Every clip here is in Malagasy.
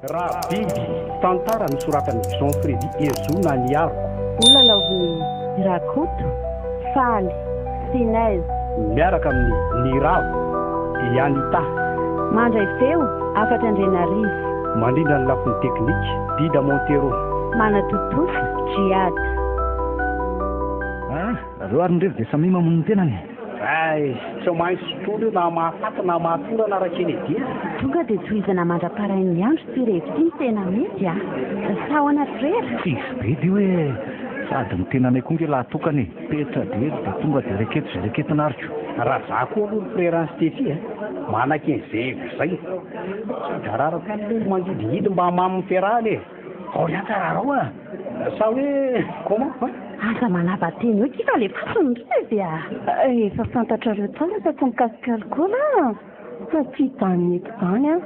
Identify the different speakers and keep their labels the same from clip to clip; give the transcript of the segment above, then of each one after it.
Speaker 1: Rabiby, tantara nosoratan'i Jean Freddy Hezo na Niaroko.
Speaker 2: Holalaovin'i Rakoto, Faly, Finez.
Speaker 1: Miaraka amin'i Niravo, i Anita.
Speaker 2: Mandray feo, Hafatra Andrianarivo.
Speaker 1: Mandrindra ny lafiny teknika, Dida Montero.
Speaker 2: Manatontosa, Djihad.
Speaker 3: Ah, reo ary ny revy dia samia mamono ny tenany e.
Speaker 1: Ay, tsy maintsy sotroina io na mahafaty na mahatorana Rakenedy a.
Speaker 2: Tonga dia tohizana mandra-parain'ny andro ity revy ity no tena mety a! Sa ahoana frera?
Speaker 3: Tsisy bedy io e! Sady ny tenanay koa nge lahy tokana e! Petra dia eto dia tonga dia reketo izay reketina ary ko!
Speaker 1: Raha za koa aloha ny frera an'i Stephie a! Manaiky an'izay hevitra izay! Sady ararako ihany aloha ny mangidihidy mba hamamy ny fiarahana e! Ao ihany ka raha rao a! Sa hoe comment an?
Speaker 2: Aza manava-teny eo ity fa alefaso ny revy a!
Speaker 4: Efa fantatrareo tsara fa tsy mikasika alikaola aho fa tsy izany mety izany an!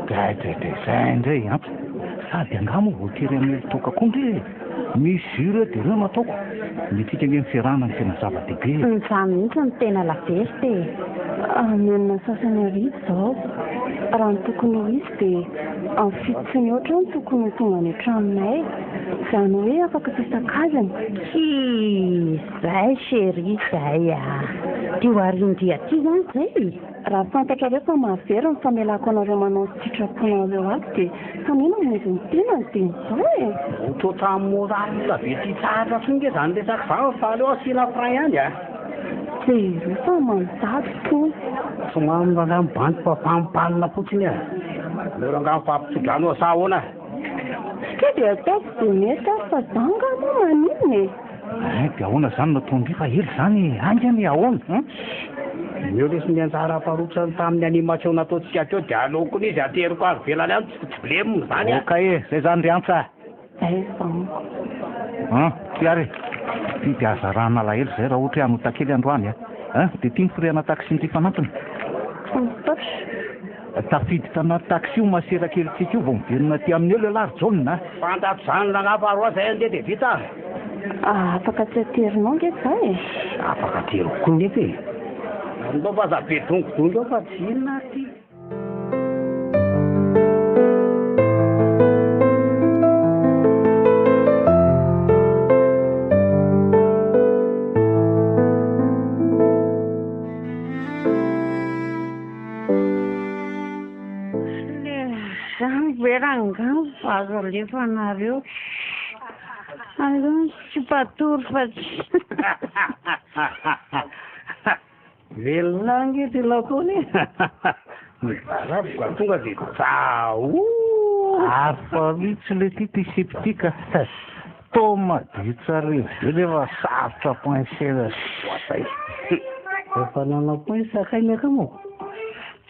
Speaker 3: Dray dray dray zay indray ampy! Sady angaha moa voatery hamely toaka koa ndry e! Misy jus ireo dia ireo no ataoko. Ny antsika ange ny fiarahana no tena zava-dehibe e!
Speaker 2: Izany mihitsy no tena la vérité e!
Speaker 4: Amin'ny enina sasany hariva izao. Raha ny tokony ho izy dia amin'ny fito tsy mihoatra aho no tokony ho tonga any an-tranonay. Izany hoe afaka antsasak'adiny.
Speaker 2: Kii! Izay chérie izay a! Dia ho arindry aty izany izay?
Speaker 4: Raha fantatrareo fa mahavery ny famelako anareo manao ny sitraponareo ato dia samia mamonjy ny tenany dia izao e!
Speaker 1: Ohatrohatran'ny moral be ty tsara tsony nge zany resaka zany fa aleo asiana frein ihany a!
Speaker 4: Jereo fa mandady tony.
Speaker 1: Tsy mamy rangahy ny bandy fa fanimpanina fotsiny a! Aleo rangahy mifampitsodrano eo sa ahoana?
Speaker 4: Sao dia ataoko dia mety ary fa za angaha moa maninona e!
Speaker 3: Hein dia ahoana izany no ataon-dry fa ela izany e! Haingana e! Ahoana hein?
Speaker 1: Omeo lesy ny anjara farotrany tamin'ny animation nataontsika teo dia aleo koa izy ateriko ary ivelany any tsy problème izany a!
Speaker 3: Ok e! Zay izany ry Antsa a!
Speaker 4: Zay izany.
Speaker 3: An! Ty ary e! Ty dia aza arahana alahelo izay raha ohatra hoe hanota kely androany a! An! Dia ty ny firehana taxi ndry fanampiny.
Speaker 4: Fantatro.
Speaker 3: Tafiditra anaty taxi io masera kelintsika io vao miverina aty aminy eo lehilahy ry Jaona a!
Speaker 1: Fantatro izany rangahy fa roa zay andeha dia vita a!
Speaker 4: Afaka tsy aterinao nge za e!
Speaker 1: Afaka ateriko koa nefa e! Andao fa aza be dongodongo eo fa tsy inona ary ty.
Speaker 2: Zany ve rangahy ny vazo alefanareo? Aleo ny sipa atory fa tsy.
Speaker 1: Velona ange ty nataony e! Midaraboka tonga de tsaooo!
Speaker 3: Hafa mihitsy le ty ty sipa ty ka! Toa madio tsara be nefa sarotra poincer-na
Speaker 1: Ohatray! Efa nanao poince kay ny akamako?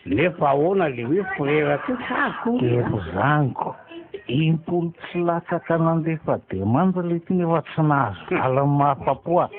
Speaker 1: Nefa ahoana le hoe frera teo tsy azoko ange
Speaker 3: Efa zany ko! Impolo tsy latsaka nandefa demande le ty nefa tsy nahazo valiny mahafapo ah!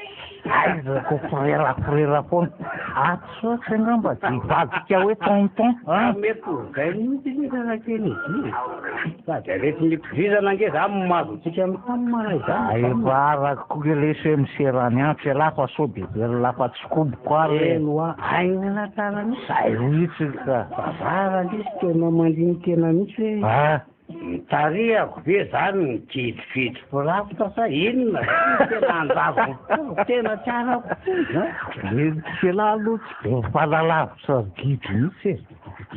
Speaker 3: Aiza ko frera frera foana! Ato sy atsy angamba de hivadika hoe tonton ah!
Speaker 1: Mety ho zay mihitsy anie raha kely izy io e! Sady aretim-pikirizana ange zany no mahazo antsika amin'ny raha izany.
Speaker 3: Efa arako koa lesy hoe misera ny antso ialahy fa sao de very lapa tsy koboko ary e.
Speaker 1: Eny hoa, aingana tsara mihitsy.
Speaker 3: Zay mihitsy ka.
Speaker 1: Fa zara lesy tena mandini-tena mihitsy hoe.
Speaker 3: Ah.
Speaker 1: Ny tarehako ve zany mikitrokitro firafitra sa inona zany no tena anjavonko tena tsy arako koa zany.
Speaker 3: Ny elah aloha tsy de mifanalavitra gidro mihitsy e.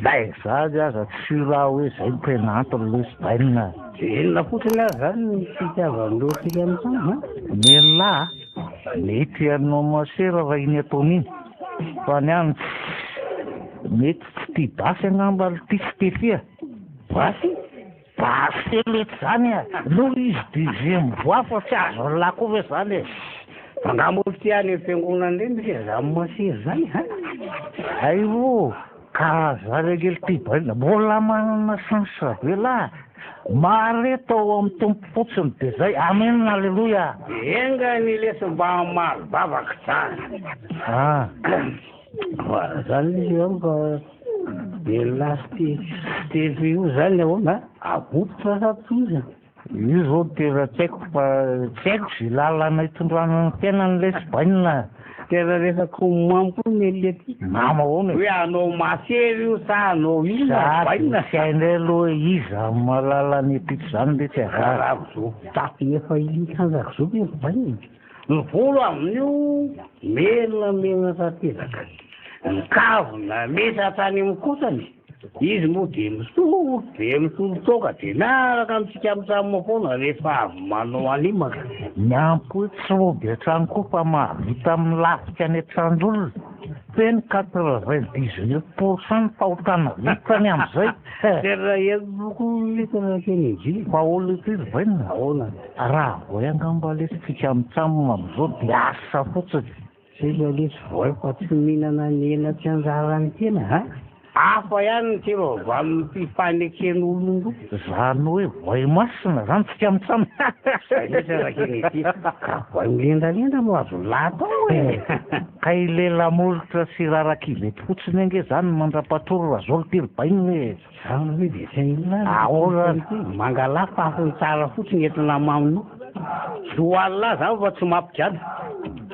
Speaker 3: Na izany aza tsy sûr aho hoe zay no tena antony lesy bainina.
Speaker 1: De inona fotsiny ary zany ny fitiavan'ireo antsika amin'izany an?
Speaker 3: Nelah a, mety hanao masera raha iny ataony iny, fa ny ahy mety tsy tia basy angamba ity Stephie a.
Speaker 1: Basy?
Speaker 3: Basy letsy zany a! Noho izy deuxième voie fa tsy azon'lah koa ve zany e!
Speaker 1: Fa nga moa tsy any amin'ny fiangonana ireny ve zany masera zany a?
Speaker 3: Hay o! Ka zany ange ry ty bainina mbola manana chance be lah! Mahareta ao amin'ny Tompo fotsiny de zay! Amen Aleloia!
Speaker 1: Enga anie lesy mba hamaly vavaka zany.
Speaker 3: Ah.
Speaker 1: Fa zany lesy zany fa Elasty Stevie io zany ahoana? Abototra sa tohizana?
Speaker 3: Io zao tena tsy haiko fa tsy haiko ze lalana itondrana ny fiainany lesy bainina.
Speaker 1: Tena resaka mamy koa ny an'le ty.
Speaker 3: Mamy ahoana e?
Speaker 1: Hoe hanao masera io sa hanao inona?
Speaker 3: Za
Speaker 1: Bainina.
Speaker 3: dia tsy hainay aloha hoe iza no mahalala ny ampitso izany letsy a.
Speaker 1: Raha zo tapiny efa iny tanjaka zo ve ry bainina? Ny volo amin'io merina merina tanteraka. Ny kavina mety hatrany amin'ny kotany. Izy moa dia misotro dia misotro toaka dia miaraka amintsika mitsamina foana rehefa avy manao alimaka.
Speaker 3: Miampy hoe tsy roby hatrany koa fa mahavita milafika any an-tran'olona. Feno 99 pour cent ny fahotana vitany amin'izay.
Speaker 1: Tena henoko mihitsy raha teny izy.
Speaker 3: Fa olona ity ry Bainina.
Speaker 1: Ahoana?
Speaker 3: Raha voay angamba lesy tsika mitsamina amin'izao dia asa fotsiny.
Speaker 1: Seza lesy voay fa tsy mihinana ny hena tsy anjaran'ny tena a! Hafa ihany ny tsiro avy amin'ny fifaneken'olon-droa.
Speaker 3: Zany hoe voay masina zany tsika mitsamina.
Speaker 1: Zay mihitsy araka ny ity. Ka voay milendalenda no azo lahy atao e!
Speaker 3: Ka ilela molotra sy rarak'ivety fotsiny ange zany mandra-patory raha zao ity ry bainina e!
Speaker 1: Zany ve dia tsy hain'olona ary?
Speaker 3: Ahoana?
Speaker 1: Mangalà fafiny tsara fotsiny entina mamono. Zo Allah zany fa tsy mampijaly.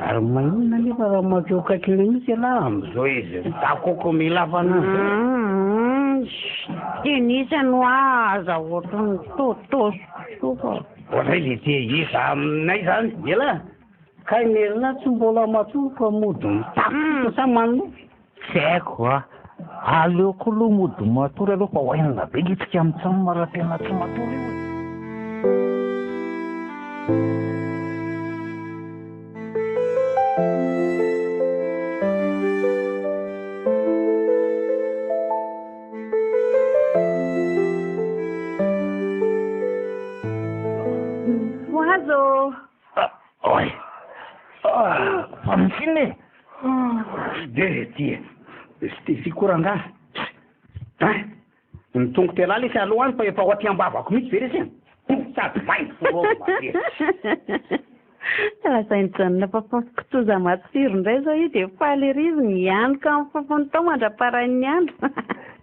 Speaker 1: Ary maninona anefa raha mankeo akaikiny mihitsy ialahy amin'izao izy mitakoko mila fanahy zao?
Speaker 2: Tenisany hoa aza ohatran'ny tôtôsiko.
Speaker 1: Ohatray le te iza aminay zany ialahy? Kay ny elah tsy mbola matory fa mody mitakoko sa manonofy?
Speaker 3: Tsy haiko a! Aleoko aloha mody matory aloha fa oainina be nge tsika mitsam raha tena tsy matory io e!
Speaker 2: Mifohaza ô!
Speaker 3: Oay! Fa misy inona e?
Speaker 1: Be ty e! Stéphie koa rangaha hein! Ny tongotra elah lesy aloha any fa efa ao aty ambavako mihitsy ve lesy e! Sady mainty foroma be.
Speaker 2: Lazain'i Jaona fa fofon-kitoza matsiro indray izao io dia faly ery izy mianoka amin'ny fofony tao mandra-parain'ny andro.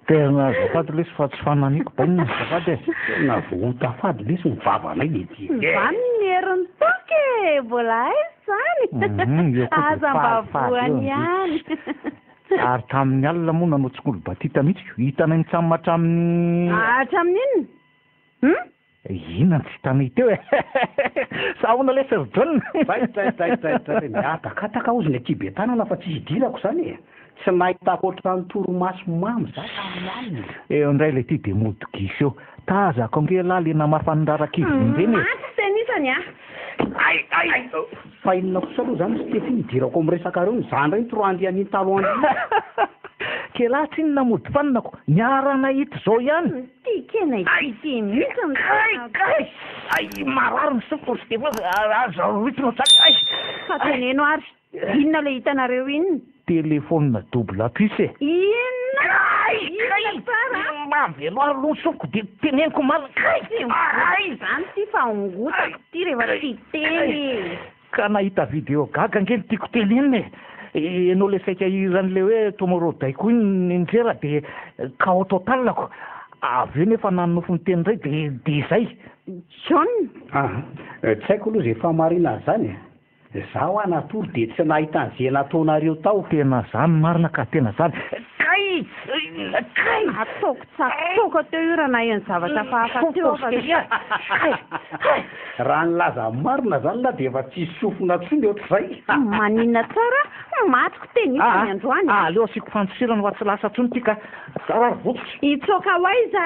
Speaker 3: Tena azafady lesy fa tsy fananiko bainina azafady e!
Speaker 1: Tena voaota fady lesy ny vavanay ety e!
Speaker 2: Izany ny herin'ny toaka e! Mbola aiza izany?
Speaker 3: Eo koa dia
Speaker 2: Aza mba
Speaker 3: falifaly eo
Speaker 2: voany
Speaker 3: ndry.
Speaker 2: ihany.
Speaker 3: Ary tamin'ny alina moa nanao tsikolobantita mihitsy ko, hitanay nitsam hatramin'ny.
Speaker 2: Hatramin'ny inona? Hum?
Speaker 3: Inona no tsy hitanay teo e? Sa ahoana lesy ry John?
Speaker 1: Tay tay tay tay tay, mihatakataka hozy ny aty Betanana fa tsy hidirako izany e! Tsy nahitako ohatran'ny torimaso mamy za tamin'ny alina.
Speaker 3: Eo indray ilay ity dia mody gisa eo. Tazako ange elah le namafa ny rarak'ivony ireny e!
Speaker 2: Maty tenisany a!
Speaker 1: Ay ay ay! Fa inona kosa aloha izany Stephie nidirako amin'ny resakareo ny za indray ny trois andian'iny talo andiany.
Speaker 3: K'elah tsinona mody fanina ko! Niara-nahita izao ihany!
Speaker 2: Tia kena ity ity mihitsy ny
Speaker 3: Kay
Speaker 2: tena.
Speaker 3: kay! Ay marary ny sofiko ry Stephie a! Aza mihitsy no tsara ay!
Speaker 2: Fa teneno ary, inona ilay hitanareo iny?
Speaker 3: Téléphone double puce e!
Speaker 2: Inona?
Speaker 3: Kay!
Speaker 2: Inona
Speaker 3: Kay!
Speaker 2: tsara?
Speaker 3: Mahavelo ahy aloha ny sofiko dia teneniko marina kay!
Speaker 2: Tsy mivoaka izany ity fa hongotako ity rehefa tsy hiteny e!
Speaker 3: Ka nahita video gaga ange no tiako tenenina e! Ianao le saika hiran'le hoe Tomorrow Day koa iny nianjera dia KO total ko! Avy eo nefa nanonofy ny teny indray dia dia izay!
Speaker 2: John?
Speaker 1: Aha, tsy haiko aloha izay fahamarinana izany e! Za hoa natory dia tsy nahita an'ze nataonareo tao.
Speaker 3: Tena zany marina ka, tena zany. Kay! Kay!
Speaker 2: Ataoko tsatoka teo io raha naheno zavatra hafahafa teo aho fa
Speaker 3: Kay! Kay!
Speaker 1: Raha nilaza ny marina zany lah dia efa tsisy sofina tsony ohatr'izay.
Speaker 2: Maninona tsara, matiko tennis ny androany a.
Speaker 3: Aleo asiako fandosirana fa tsy lasa tsony ty ka. Zara ary votsotra.
Speaker 2: Hitsoaka ho aiza?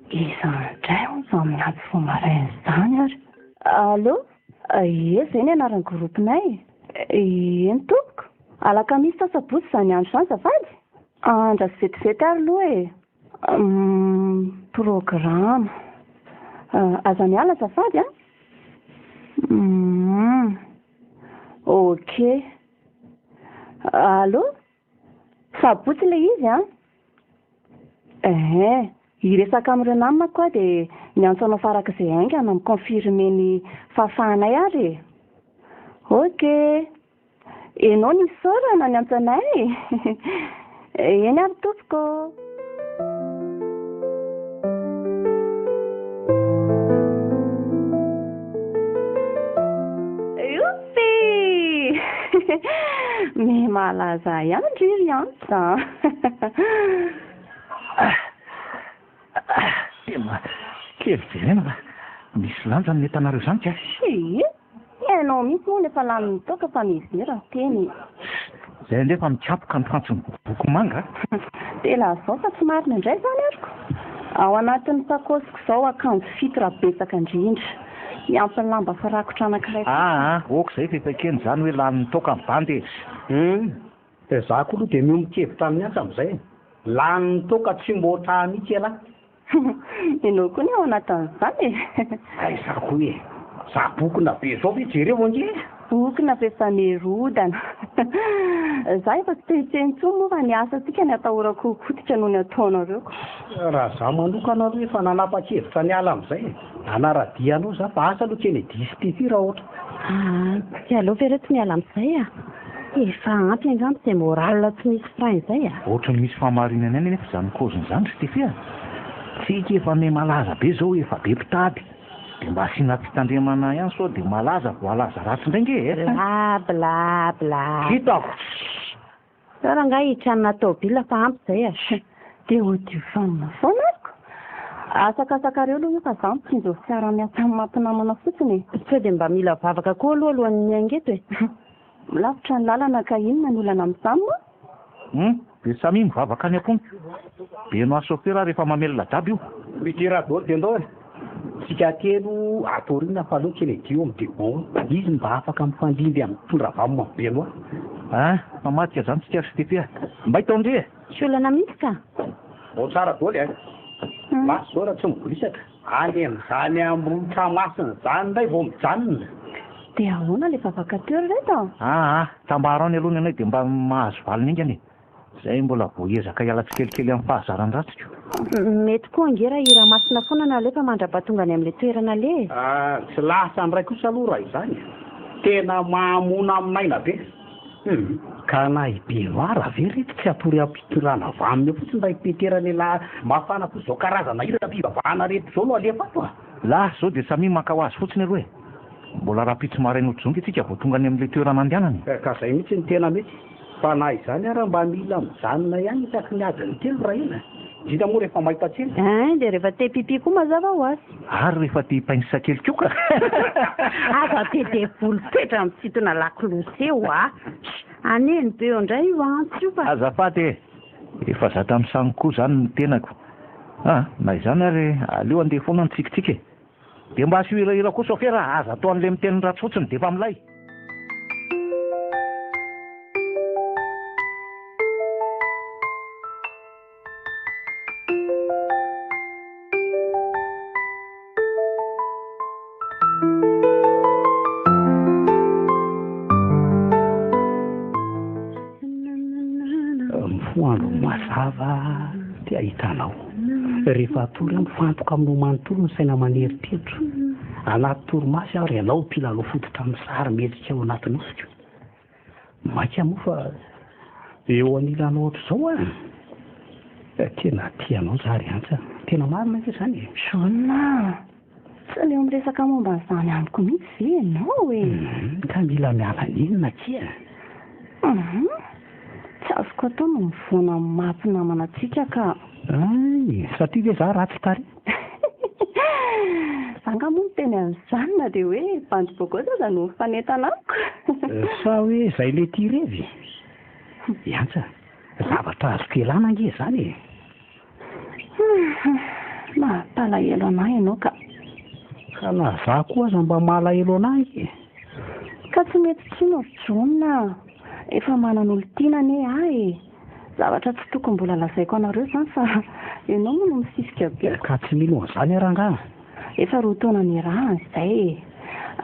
Speaker 4: Iza indray hono izao miantso vao maraina izany ary? Allô? Ie, izay ny anaran'ny groupe-nay. Eny tompoko. Alakamisy sa sabotsy izany andro izany azafady? Andraso vetivety ary aloha e. Programa. Aza miala azafady an. Humm. Ok. Allô? Sabotsy ilay izy an! Ehe, hiresaka amin'ireo namako aho dia miantso anao farak'izay haingana mi-confirmer ny fahafahanay ary e! Ok! Enao no isaorana niantso anay e! Eny ary tompoko ô! mahalaza ahy ihany ry ry Antsa a!
Speaker 3: Tena kely jerena fa misy lanjany ny entanareo izany ka!
Speaker 4: Ie! Ianao mihitsy moa no efa lanin'ny toaka fa mihevera ny teny e!
Speaker 3: Izay andeha fa mikapoka ny fantson'ny boky manga a!
Speaker 4: Dia lazao fa tsy marina indray izany ariko! Ao anatin'ny sakaosiko izao akanjo fito raha betsaka indrindra, miampy ny lamba firakotra anankiray fotsiny.
Speaker 3: Aa! Ok izay fa efa ekena izany hoe lanin'ny toaka ny bandy e!
Speaker 1: Hum! Dia za koa aloha dia miombon-kevitra amin'ny Antsa amin'izay e! Lanin'ny toaka tsy mbô tra mihitsy ialahy.
Speaker 4: Ianao koa ny ao anatin'izany e!
Speaker 1: Aiza koa e! Za bokona be zao ve jereo ange e!
Speaker 4: Bokona ve fa mirodana. Za efa tsy te hiteny intsony moa fa ny asantsika ny atahorako ho potika noho ny ataonareo ko.
Speaker 1: Raha za manokana aloha efa nanapa-kevitra niala amin'izay e! Hanara-dia anao za fa asa aloha Kennedy sy Fiffi raha ohatra.
Speaker 5: Aa tsy aleo ve re tsy miala amin'izay a! Efa ampy angamba izay moral tsy misy frein izay a!
Speaker 3: Ohatran'ny misy fahamarinana ihany anefa izany cause-ny izany ry Steffi a! Tsika efa miha malaza be izao, efa be mpitady, dia mba asiana fitandremana ihany sao dia malaza vao halaza ratsy indray nge e!
Speaker 5: Bla bla bla.
Speaker 3: Hitako!
Speaker 5: Zao rangahy hitranona tôbila fa ampy zay a!
Speaker 4: Dia odio vanona foana ary ko! Asakasakareo aloha io fa za mitsinjo fiara-miasa amin'ny maha mpinamana fotsiny e!
Speaker 5: Sao dia mba mila vavaka koa aloha alohan'ny miainga eto e!
Speaker 4: Lavitra ny lalana ka inona ny olana amin'izany moa?
Speaker 3: Hum, dia samia mivavaka any am-pony. Benoit chauffeur rehefa mamelona daba io.
Speaker 1: Midira daholo dia ndao e! Tsika telo ato aoriana fa aleo Kennedy eo amin'ny devant izy mba afaka mifandimby amin'ny mpitondra vam amin'i Benoit.
Speaker 3: Hein, mpamadika zany tsika ry Stefy a! Mbay tao ndry e!
Speaker 5: Tsy olana mihitsy ka!
Speaker 1: Ao tsara daholo e! Lasa zao raha tsy mibolisatra. Any amin'izany Ambohitramasina izany indray vao mijanona.
Speaker 4: Dia ahoana ilay vavaka teo ry reto a?
Speaker 3: Aa, tambaro any aloha ny anay dia mba mahazo valiny haingana e! Zay mbola vao hiezaka hiala tsikelikely amin'ny fahazaran-dratsiko.
Speaker 5: Mety koa ange raha hira masina foana no alefa mandra-pahatonga any amin'ilay toerana aleha e!
Speaker 1: Ah, tsy lasa indray kosa aloha raha izany e! Tena mahamoana amin'aina be. Hum. Ka na i Benoit ve reto tsy hatory am-pitondrana vanona eo fotsiny raha i Petera lehilahy mafana fo izao karazana hiram-pivavahana reto izao no alefa ato a!
Speaker 3: Lasa izao dia samia maka ho azy fotsiny aloha e! Mbola rahampitso maraina ho jongy tsika vao tonga any amin'ilay toerana andehanana e!
Speaker 1: Ka izay mihitsy no tena mety. Fa na izany ara mba mila mijanona ihany isaky ny adiny telo raha ela. Indrindra moa rehefa mahita tsena.
Speaker 5: Ein, dia rehefa te pipi koa mazava ho azy.
Speaker 3: Ary rehefa te hipainsa kely koa ka.
Speaker 2: Aza be devoly toetra misintona lakolosy eo a! Haneno be eo indray io antsy io fa.
Speaker 3: Azafady e! Efa zatra misangy koa izany ny tenako. Ah, na izany ary aleo andeha foana ny tsikitsiky e! Dia mba asio hirahira koa sôfera a! Aza atao an'ilay miteny ratsy fotsiny dia efa milay.
Speaker 1: Mifoha andro mazava te hahita anao. Rehefa hatory aho, mifantoka aminao manontolo ny saina maneritreritra. Anaty torimaso aho ary ianao mpilalao fototra amin'ny sary mihetsika ao anaty nofiko. Maika moa fa eo anilanao ohatr'izao aho. Tena tia anao za ry Antsa. Tena marina ange izany e.
Speaker 4: Jaona a! Tsy aleo miresaka momba an'izany amiko mihitsy ve ianao e?
Speaker 1: Ka mila miala nenina akia.
Speaker 4: Hum! Tsy azoko atao ny mivoana amin'ny maha mpinamana antsika ka.
Speaker 1: Hay! Satria ve za ratsy tarehy?
Speaker 4: Za nga moa miteny an'izany na dia hoe bandy bogosy aza no mifanentana amiko.
Speaker 1: Sa hoe izay le tia revy? Iantsa, zavatra azoko ialana ange izany e!
Speaker 4: Hum, mampalahelo anah ianao ka.
Speaker 1: Ka na za koa aza mba malahelo anah ange e!
Speaker 4: Ka tsy mety intsony ry Jaona a! Efa manan'olon-tiana anie aho e! Zavatra tsy tokony mbola lazaiko anareo izany fa ianao moa no misisika be.
Speaker 1: Ka tsy mino an'izany aho rangaha.
Speaker 4: Efa roa taona niarahana izay e!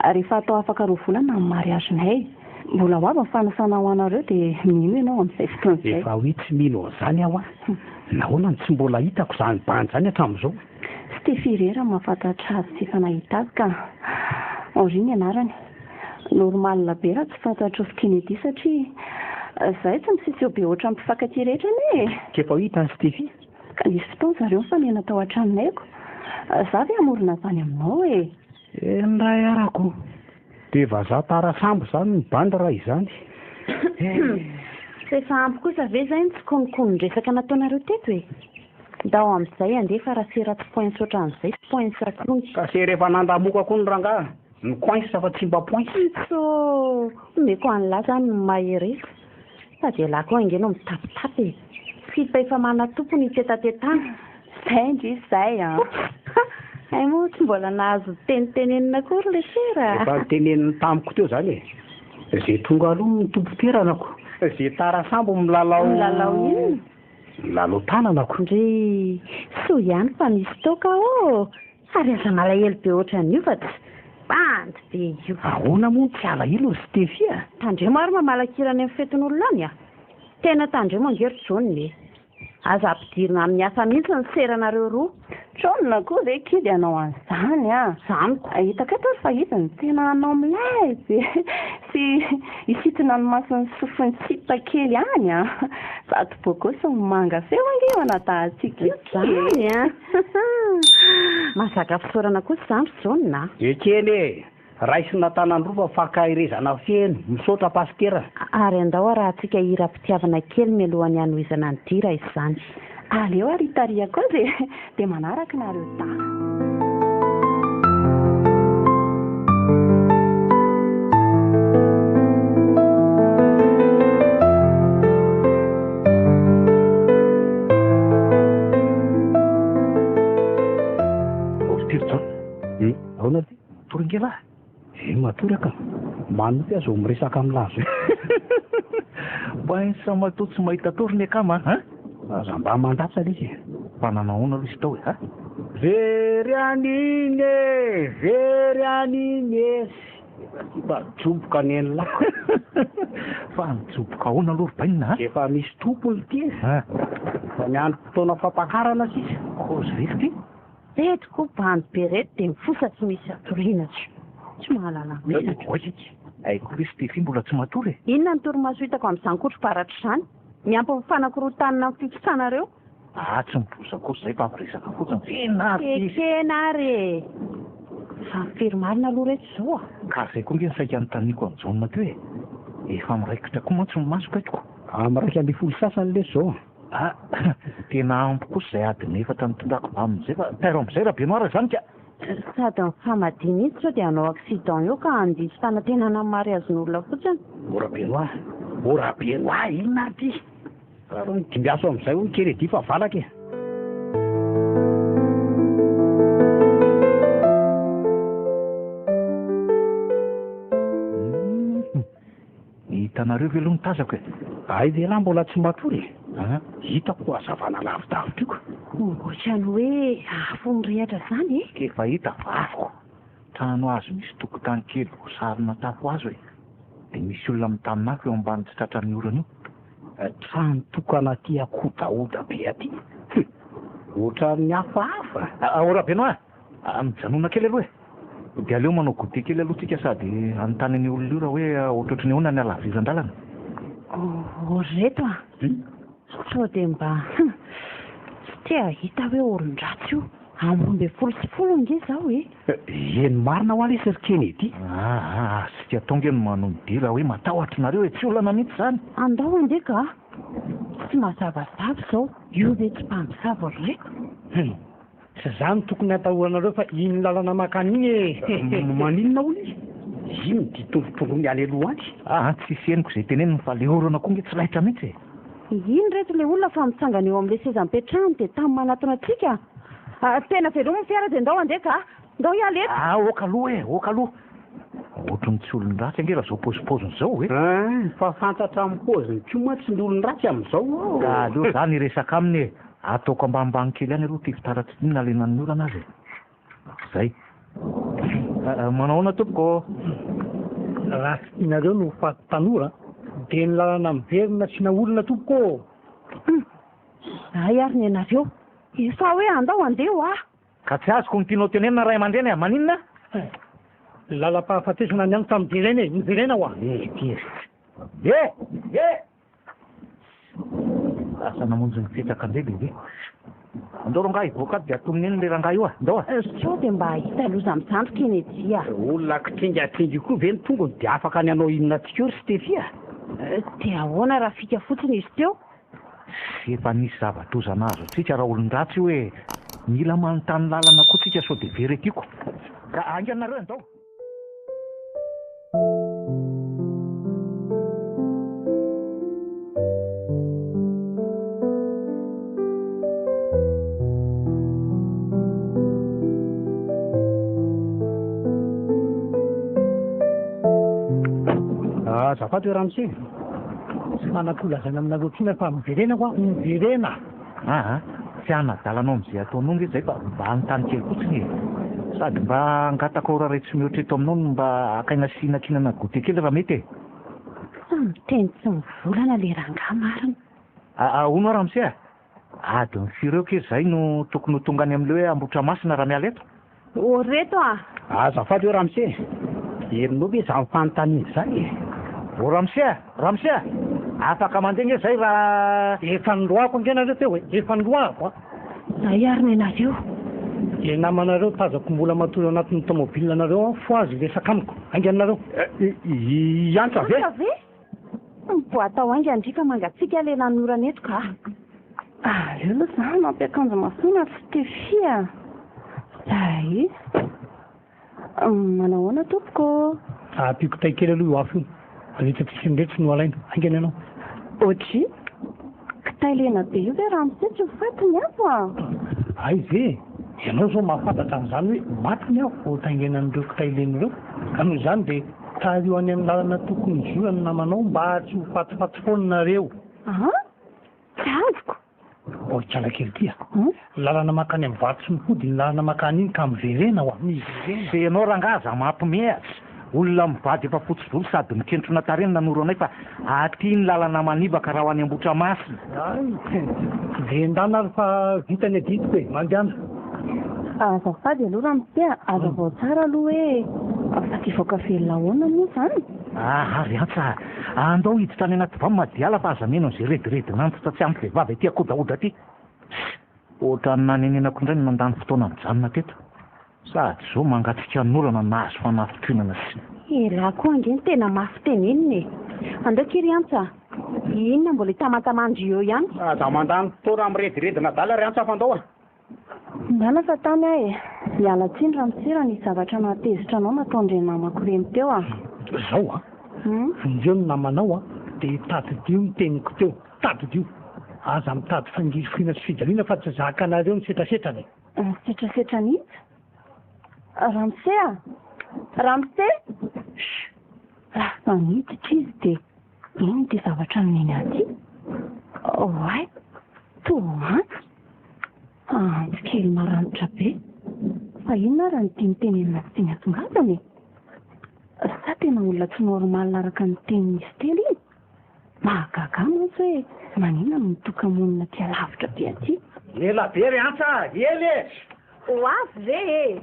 Speaker 4: Ary efa atao afaka roa volana ny mariage-nay. Mbola ho avy ny fanasana ho anareo dia mino ianao amin'izay fotoana izay.
Speaker 1: Efa hoe tsy mino an'izany aho an! Nahoana no tsy mbola hitako izany bandy izany hatramin'izao?
Speaker 4: Stefy irery no mahafantatra azy sy efa nahita azy ka. Henri ny anarany. Normal be raha tsy fantatrao sy Kennedy satria izahay tsy miseseho be ohatran'ny mpifankatia rehetra anie e!
Speaker 1: K'efa ho hitan'i Stefy?
Speaker 4: Ka nisy fotoana zareo nifanena tao an-tranonay ko. Za ve hamorona an'izany aminao e!
Speaker 1: Eny ray arako. Dia vazaha tara sambo izany ny bandy raha izany.
Speaker 5: Tsy efa ampy kosa ve izay ny tsikonokonon-dresaka nataonareo teto e? Ndao amin'izay andeha fa raha sera tsy poince ohatran'izay tsy poince intsony.
Speaker 1: Ka sera efa nandamoka koa ny rangahy, ny coince fa tsy mba poince.
Speaker 5: Ntsoo! Omeko an'lah zany ny mahereza. Sady ialahy koa ange no mitapitapy e! Sipa efa manan-tompo no itetatetana.
Speaker 4: Zay ndry zay an!
Speaker 5: Oops! Hay moa tsy mbola nahazo teny tenenina akory le sera a!
Speaker 1: Efa noteneniny tamiko teo zany e! Ze tonga aloha no tompon-toerana ko! Ze tara sambo milalao.
Speaker 5: Milalao inona?
Speaker 1: Milalao tanana ko!
Speaker 5: Ndry! Soa ihany fa misy toaka ô! Ary aza malahelo be ohatran'io fa tsy bandy be io.
Speaker 1: Ahoana moa no tsy alahelo ry Stefy a!
Speaker 5: Tandremo ary mamalakira any amin'ny fetin'olona any a! Tena tandremo ange ry Jaona e! Aza ampidirina amin'ny hafa mihitsy ny seranareo roa.
Speaker 4: Jaona koa ve kidy hanao an'izany a!
Speaker 5: Izany ko.
Speaker 4: Hitako eto ary fa izy no tena hanao milay be sy hisintona ny mason'ny sofin'ny sipa kely any a! Sady bôgôsy no manga feo ange io anadahintsika io ki e!
Speaker 5: Izany a! Mahazaka fisaorana kosa izany ry Jaona a!
Speaker 1: Ekena e! Raisina an-tanan-droa fa fankaherezana feno. Misaotra Pasitera.
Speaker 5: Ary andao arahantsika hiram-pitiavana kely mialohan'ny hanohizana ny dia raha izany.
Speaker 4: Aleo ary hitarihako azy e! Dia manaraka nareo dahy.
Speaker 1: Ahoana ty?
Speaker 3: Matory ange lahy.
Speaker 1: Eh matory ka. Manopy aza vao miresaka amin'lah zao.
Speaker 3: Pince matoa tsy mahita tory ny akama a!
Speaker 1: Aza mba mandatsa lesy e.
Speaker 3: Fa nanao ahoana aloha izy tao e a?
Speaker 1: Very an'iny e! Very an'iny e! Efa tsy mba joboka nen'lah.
Speaker 3: Fa nijoboka ahoana aloha ry bainina a?
Speaker 1: Efa misy tompony ity e. Efa miandry fotoana fampakarana sisa.
Speaker 3: Kozy ve ity?
Speaker 5: Reto koa bandy be reto dia mifosa tsy misy hatoriana tsy tsy mahalala menatra.
Speaker 3: Oay! Haiko ve Stephie mbola tsy matory e?
Speaker 5: Inona ny torimaso hitako amin'izany kotro-baratra izany? Miampy ny fanakorontanana ny fifosanareo.
Speaker 3: Ah tsy mifosa kosa izay fa miresaka fotsiny. Tena artiste.
Speaker 5: Ekena ary e! Fa firy marina aloha reto izao a?
Speaker 3: Ka izay koa ange no saika anontaniako an'i Jaona teo e! Efa miraikitra koa mantsy ny masoko eto ko.
Speaker 1: Amin'ny 11 sasany lesy izao a!
Speaker 3: Ah! Tena ampy kosa izay adiny efatra nitondrako amin'izay fa tairo amin'izay Rabenoir izany ka!
Speaker 5: Sady mifamadia mihitsy sao dia hanao accident eo ka handiso fanantenana amin'ny mariazin'olona fotsiny.
Speaker 1: O Rabenoir! O Rabenoir! Inona ary ity? Raha dimbiaso amin'izay hono Kennedy fa valaka e!
Speaker 3: Hitanareo ve aloha ny tazako e?
Speaker 1: Hay ve lahy mbola tsy matory e? An! Hitako hazavana lavidavitra io ka.
Speaker 5: Ohatran'ny hoe afo mirehatra izany e?
Speaker 3: Efa hita fa afo. Trano hazo misy tokotany kely voasarona tafo hazo e. Dia misy olona mitanin'afo eo ambany tsy tratran'ny orana io.
Speaker 1: Trano tokana aty akodahoda be aty. Hum! Ohatran'ny hafahafa.
Speaker 3: Ao Rabenoa a! Mijanona kely aloha e! Dia aleo manao goûter kely aloha tsika sady hanontany an'io olona io raha hoe ohatrohatry ny ahoana ny halaviran-dalana.
Speaker 5: Oh ry reto a! Sao dia mba hum! Tsy te hahita hoe olon-dratsy io. Amin'ny 12:10 ange izao e!
Speaker 1: Eny marina hoa lesy ry Kennedy.
Speaker 3: Aa! Azontsika atao ange ny manao ny dia raha hoe matahotra nareo e! Tsy olana mihitsy izany.
Speaker 5: Andao andeha ka! Tsy mazavazava izao, io ve tsy mpamosavy ry reto?
Speaker 1: Hum!
Speaker 6: Tsy za no tokony atahoranareo fa iny lalana makany iny e!
Speaker 1: Maninona hono izy? Iny dia tongotr'olony any aloha any.
Speaker 3: Aa tsisy henoko izay teneniny fa le orana koa nge tsy laitra mihitsy e!
Speaker 5: Iny reto le olona fa mitsangana eo amin'le seza nipetrahany dia tamy manatona antsika. Tena velomy ny fiara dia ndao handeha ka! Ndao hiala eto!
Speaker 3: Aa ok aloha e! Ok aloha! Ohatry ny tsy olon-dratsy ange raha zao paozipaoziny zao e!
Speaker 1: Ein! Fa fantatra amin'ny paoziny koa mantsy ny olon-dratsy amin'izao ô!
Speaker 3: Ka aleo za niresaka aminy e! Ataoko ambanimbany kely ihany aloha ity fitaratra ity na lenan'ny orana aza e! Zay. Manao ahoana tompoko ô?
Speaker 6: Raha tsy tianareo ny ho faty tanora dia ny lalana miverina asiana olona tompoko ô!
Speaker 5: Hum! Zay ary ny anareo! Efa hoe andao andeha hoa!
Speaker 3: Ka tsy azoko ny tianao tenenina ray aman-dreny a! Maninona?
Speaker 6: Lalam-pahafatesana ny any fa miverena e! Miverena hoa!
Speaker 3: Eh! Eh! Eh! Lasa namonjy ny fetraka indray bebe. Andao rangahy hivoaka ato dia atonony eny ilay rangahy io a! Ndao a!
Speaker 5: Sao dia mba hahita loza amin'izany ry Kennedy a!
Speaker 1: Olona kitringatringa io koa ve ny tongony dia afaka ny hanao inona antsika eo ry Stephie a!
Speaker 5: Dia ahoana raha fika fotsiny izy teo?
Speaker 3: Efa nisy zava-doza nahazo antsika raha olon-dratsy io e! Mila manontany lalana koa tsika sao dia very aty ko! Ka haingana nareo andao!
Speaker 1: Azafady hoe ramose.
Speaker 6: Tsy manan-ko lazaina aminareo intsony aho fa miverena hoa, miverena!
Speaker 3: Aa, tsy hanadala anao amin'izay ataonao nge zay fa mba hanontany kely fotsiny e! Sady mba hangataka ora iray tsy mihoatra eto aminao no mba hakaina sy hinakinana goûter kely raha mety e!
Speaker 5: Tsy miteny tsy mivolana le rangahy marina.
Speaker 3: Aa, hono hoa ramose a! Adiny firy eo kay zay no tokony ho tonga any amin'ilay hoe Ambohitramasina raha miala eto?
Speaker 5: Ô reto a!
Speaker 1: Azafady ô ramose, herinao ve izany fanontaniana izany e?
Speaker 3: Ô ramose a! Ramose a! Afaka mandeha nge zay raha.
Speaker 6: Efa niroahako ange nareo teo e! Efa niroahako a!
Speaker 5: Zay ary nenareo.
Speaker 6: Ilay namanareo tazako mbola matory ao anatin'ny tomobile nareo ao, fohazy hiresaka amiko. Haingana nareo.
Speaker 1: Hiantsa ve?
Speaker 4: Hiantsa ve? Miboata ao haingana ndry fa mangatsiaka le lanorana eto ka. Aleo aloha za mampiakanjo mafana tsy te fia. Zay. Manahoana tompoko ô?
Speaker 6: Ampiako tay kely aloha io afo io. Rehetra tsisy an'ireto no alaina. Haingana ianao.
Speaker 4: Ohatry? Kitay lena be io ve ramose tsy ho faty ny afo a?
Speaker 6: Hay ve e! Ianao izao mahafantatra an'izany hoe maty ny afo vao taingenan'ireo kitay lena ireo. Ka noho izany dia tariho any amin'ny lalana tokony hizorana ny namanao mba tsy ho fatifaty foana nareo.
Speaker 4: An? Tsy azoko.
Speaker 6: Ô ikala kely ity a! Lalana mankany amin'ny vato sy mipody iny lalana mankany iny ka miverena hoa, miverena.
Speaker 3: Dia ianao rangaha aza mampimehatra. Olona mivady efa fotsy volo sady mikentrona tarehy no nanoro anay fa aty ny lalana manivaka raha ho any Ambohitramasina.
Speaker 6: Hay! Dia ndana ary fa vita ny adidiko e! Mandehana.
Speaker 4: Azafady aloha ramose a, azavao tsara aloha hoe fa te hivoaka velona ahoana moa izany?
Speaker 3: Aha ry Antsa a! Andao hiditra any anaty vam madiala fa aza mihaino an'izay rediredin'antitra tsy ampy vehivavy aty akodahoda aty. Ss! Ohatran'ny nanenenako indray ny nandany fotoana nijanona teto. Sady izao mangatsiaka an'orana nahazo fanafintohinana sy.
Speaker 5: Elah koa ange no tena mafy tenenina e! Andao akia ry Antsa a! Inona mbola hitamantamandry eo ihany?
Speaker 1: Aza mandany fotoana mirediredin'adala ry Antsa fa andao a!
Speaker 4: Ndana fa tany aho e! Miala tsiny ramose raha nisy zavatra nahatezitra anao nataon'ireny namako ireny teo a!
Speaker 6: Zao a! Vonjeo ny namanao a! Dia tadidio ny teniko teo! Tadidio! Aza mitady fangirifiriana sy fijaliana fa tsy zakanareo ny setrasetrany e!
Speaker 4: Ny setrasetran'iza? Ramose a! Ramose! Chut! Lasa niditra izy dia inona ity zavatra nomeny ahy ity? Oay! Toa antsy! Antsy kely maranitra be! Fa inona ary no tiany tenenina sy tiany hatongavana e? Sa tena olona tsy normal araka ny tenin'izy telo iny? Mahagaga ahy mantsy hoe maninona no mitoka-monina aty alavitra be aty.
Speaker 3: Ela be ry Antsa a! Ela e!
Speaker 5: Ho avy ve e?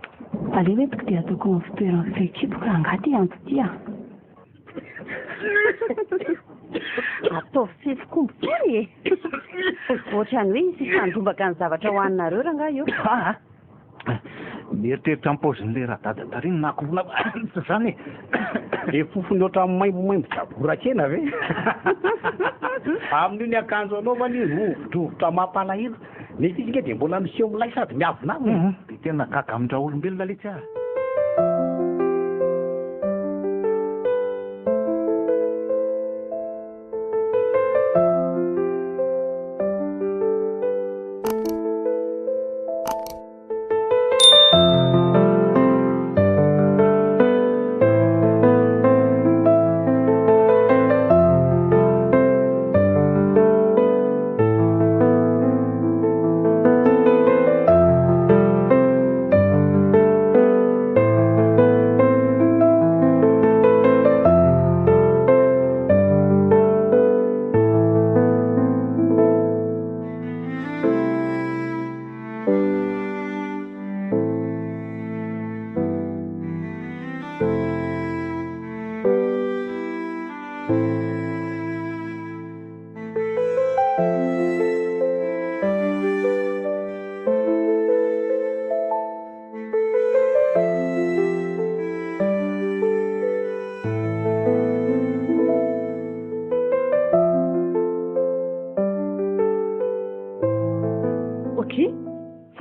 Speaker 4: Aleo entiko dia ataoko ao amin'ny fitoeran'ny fehikibo rangahy ity antso ity a!
Speaker 5: Ataovy fefy-komby kely e! Ohatran'ny hoe hisy hifandrombaka ny zavatra hohaninareo rangahy eo.
Speaker 3: Aa! Mieritreritra ny paozin'ilay radada tary no nahakovona tsy izany e!
Speaker 1: Le fofony ohatran'ny maimbomaimbo jaborakena ve? Amin'io ny akanjo anaovany rovidrovitra mampalahelo, nefa izy nge dia mbola miseho milay sady miavonavona e!
Speaker 3: Dia tena gaga amin-draolombelona letsy ah!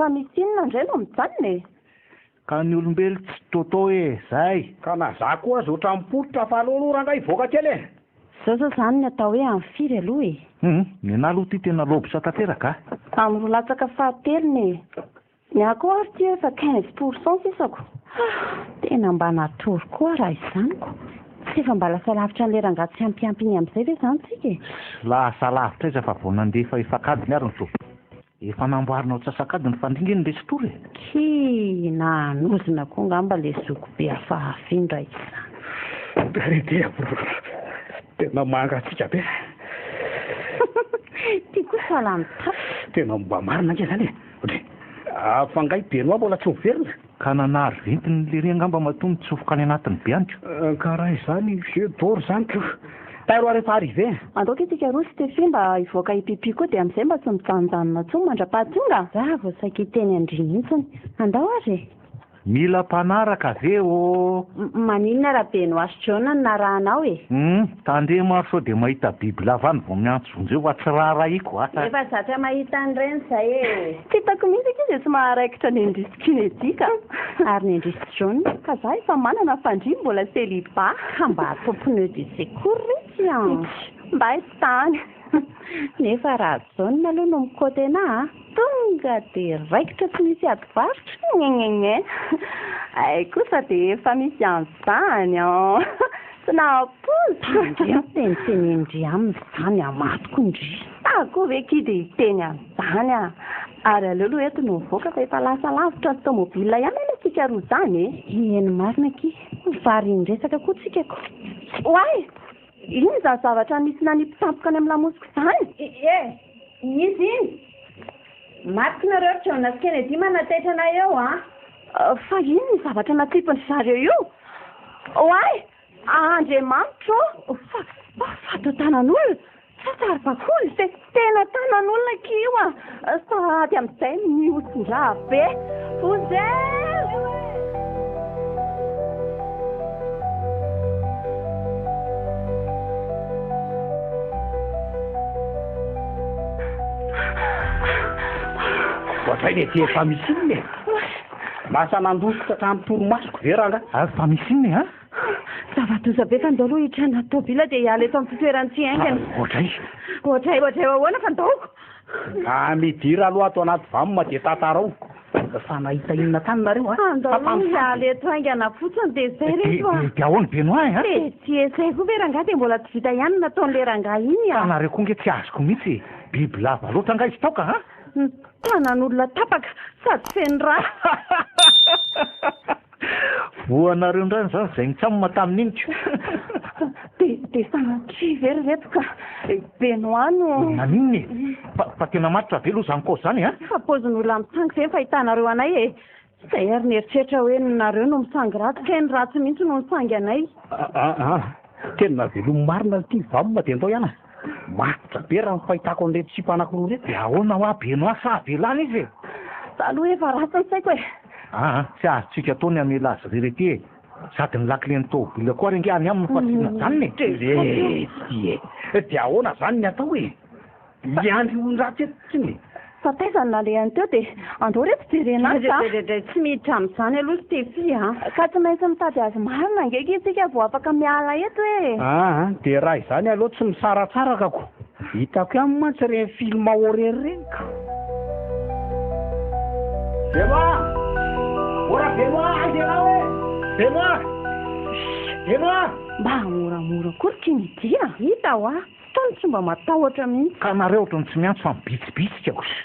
Speaker 4: Fa misy inona indray no mijanona e?
Speaker 3: Ka ny olombelo tsy toto e, zay!
Speaker 1: Ka na za koa aza ohatran'ny poritra fa aleo aloha rangahy hivoaka kely e!
Speaker 5: Zao zao zany ny atao hoe amin'ny firy aloha e?
Speaker 3: Hum, nenah aloha ity tena lobsa tanteraka a!
Speaker 4: Amin'ny roa latsaka fahatelony e! Ny ahy koa ary ity efa 15 pour cent sisako.
Speaker 5: Ah! Tena mba natory koa raha izany ko! Tsy efa mba lasa lavitra an'ilay rangahy tsy ampiampy iny amin'izay ve izany tsika e?
Speaker 3: Lasa lavitra aiza fa vao nandefa efak'adiny ary ny toby. Efa namboarina ho antsasak'adiny fa ndry nge ny resy tory e!
Speaker 5: Kii! Nahanozona koa angamba ilay zokibe hafahafa iny raha izany.
Speaker 1: Ry brr! Tena mangatsiaka be.
Speaker 5: Ty koa sahala mitapy.
Speaker 1: Tena mba marina ange izany e! Ohatry ah, fa angaha i Benoît mbola tsy miverina?
Speaker 3: Ka nanary ventiny lery angamba matoa mitsofoka any anatiny be any ko.
Speaker 1: Ka raha izany jeu d'or izany ko. Tairo aho rehefa arrivé.
Speaker 4: Andao ky tsika roa Stephie mba hivoaka hipipi koa dia amin'izay mba tsy mijanonjanona intsony mandra-pahatonga.
Speaker 5: Za vao saika hiteny an-dry mihitsiny. Andao ary e!
Speaker 3: Mila mpanaraka ve ô?
Speaker 5: Maninona raha Benoît sy John no narahanao e?
Speaker 3: Hum, tandremo ary sao dia mahita bibilava any vao miantso vonjeo fa tsy raharahiako a!
Speaker 5: Efa zatra mahita an'ireny zay e!
Speaker 4: Tsy hitako mihitsy akia izay tsy maharaikitra ny Endrisy Kennedy ka!
Speaker 5: Ary ny Endrisy John?
Speaker 4: Ka za efa manana fa ndry mbola celibat.
Speaker 5: Ka mba atao pneu de secours re ty an!
Speaker 4: Mba aiza tany?
Speaker 5: Nefa raha John aloha no mikoty anah a, tonga dia raikitra tsy misy ady varotra.
Speaker 4: Nyenyenye. Hay kosa dia efa misy an'izany an! Tsy nahapoiziko.
Speaker 5: Ndry mitenitenendry aminy izany amatiko ndry.
Speaker 4: Za koa ve ki dia hiteny an'izany an! Ary aleo aloha eto no mivoaka fa efa lasa lavitra ny tomobile ihany anie tsika roa izany e!
Speaker 5: Eny marina akia, varian-dresaka koa tsika ko.
Speaker 4: Oay! Inona izany zavatra nisy nanipy tampoka any amin'ny lamosiko izany?
Speaker 5: Ie, iza iny? Matiko nareo ry Jonas Kennedy manataitra anay eo an!
Speaker 4: Fa inona io zavatra natsipin-dry zareo io? Oay! Andriamanitro ô!
Speaker 5: Fa, fa tanan'olona? Sa saribakoly?
Speaker 4: Tena tanan'olona akia io an! Sahady amin'izay mihosin-drà be! Vonjeo!
Speaker 1: Ohatray le ty efa misy inona e? Lasa nandositra hatramin'ny torimasoko ve rangahy?
Speaker 3: Ary fa misy inona e an?
Speaker 5: Zava-doza be fa ndao aloha hiditra anaty tôbila dia hiala eto amin'ity toerana ity haingana.
Speaker 1: Ohatray.
Speaker 5: Ohatray, ohatray ahoana fa ndaoko.
Speaker 1: Ka midira aloha ato anaty vam dia tantarao. Fa nahita inona tany nareo a?
Speaker 5: Andao aloha hiala eto haingana fotsiny dia izay reto a.
Speaker 3: Dia ahoana Benoît a?
Speaker 5: Dia tsy izay koa ve rangahy dia mbola tsy vita ihany ny nataon'ilay rangahy iny a.
Speaker 3: Fa nareo koa nge tsy azoko mihitsy e. Biby lava loatra angaha izy tao ka a?
Speaker 5: Ny tanan'olona tapaka sady feno rà.
Speaker 3: Voanareo indray izany izay nitsam tamin'iny ko.
Speaker 4: Dia dia sanatria ve ry reto ka Benoît no.
Speaker 3: Maninona e? Fa fa tena matotra be aloha izany kaozy izany a!
Speaker 5: Fa paozin'olona misangy ve ny fahitanareo anay e? Izay ary nieritreritra hoe nareo no misangy ratsy, kay ny ratsy mihitsy no nisangy anay.
Speaker 1: Aa tena velomy marina ity vam dia ndao ihany a! Matotra be raha ny fahitako an'ireto sipa anankiroa ireto.
Speaker 3: Dia ahoana hoa Benoît sa avelany izy e?
Speaker 4: Za aloha efa ratsy ny saiko e!
Speaker 3: Aa tsy azontsika atao ny hamela azy irery ety e! Sady ny lakilen'ny tômôbila koa ary ange any aminy fa tsy najanona e!
Speaker 1: Letsy e! Dia ahoana izany ny atao e? Hiandry olon-dratsy eto fotsiny e!
Speaker 4: Fa taiza no nalehany teo dia andao reto jerena azy a!
Speaker 5: Dray tsy miditra amin'izany aloha Stephie a!
Speaker 4: Ka tsy maintsy mitady azy marina ange akia isika vao afaka miala eto e!
Speaker 1: Aa dia raha izany aleo tsy misaratsaraka ko! Hitako ihany mantsy ireny film horreur ireny ka! Benoît! Ora Benoît, aiza ianao e? Benoît! Benoît!
Speaker 4: Mba moramora koa ry Kennedy a!
Speaker 5: Hita hoa! Tony tsy mba matahotra mihitsy.
Speaker 3: Ka nareo ohatran'ny tsy miantso fa mibitsibitsika kosa.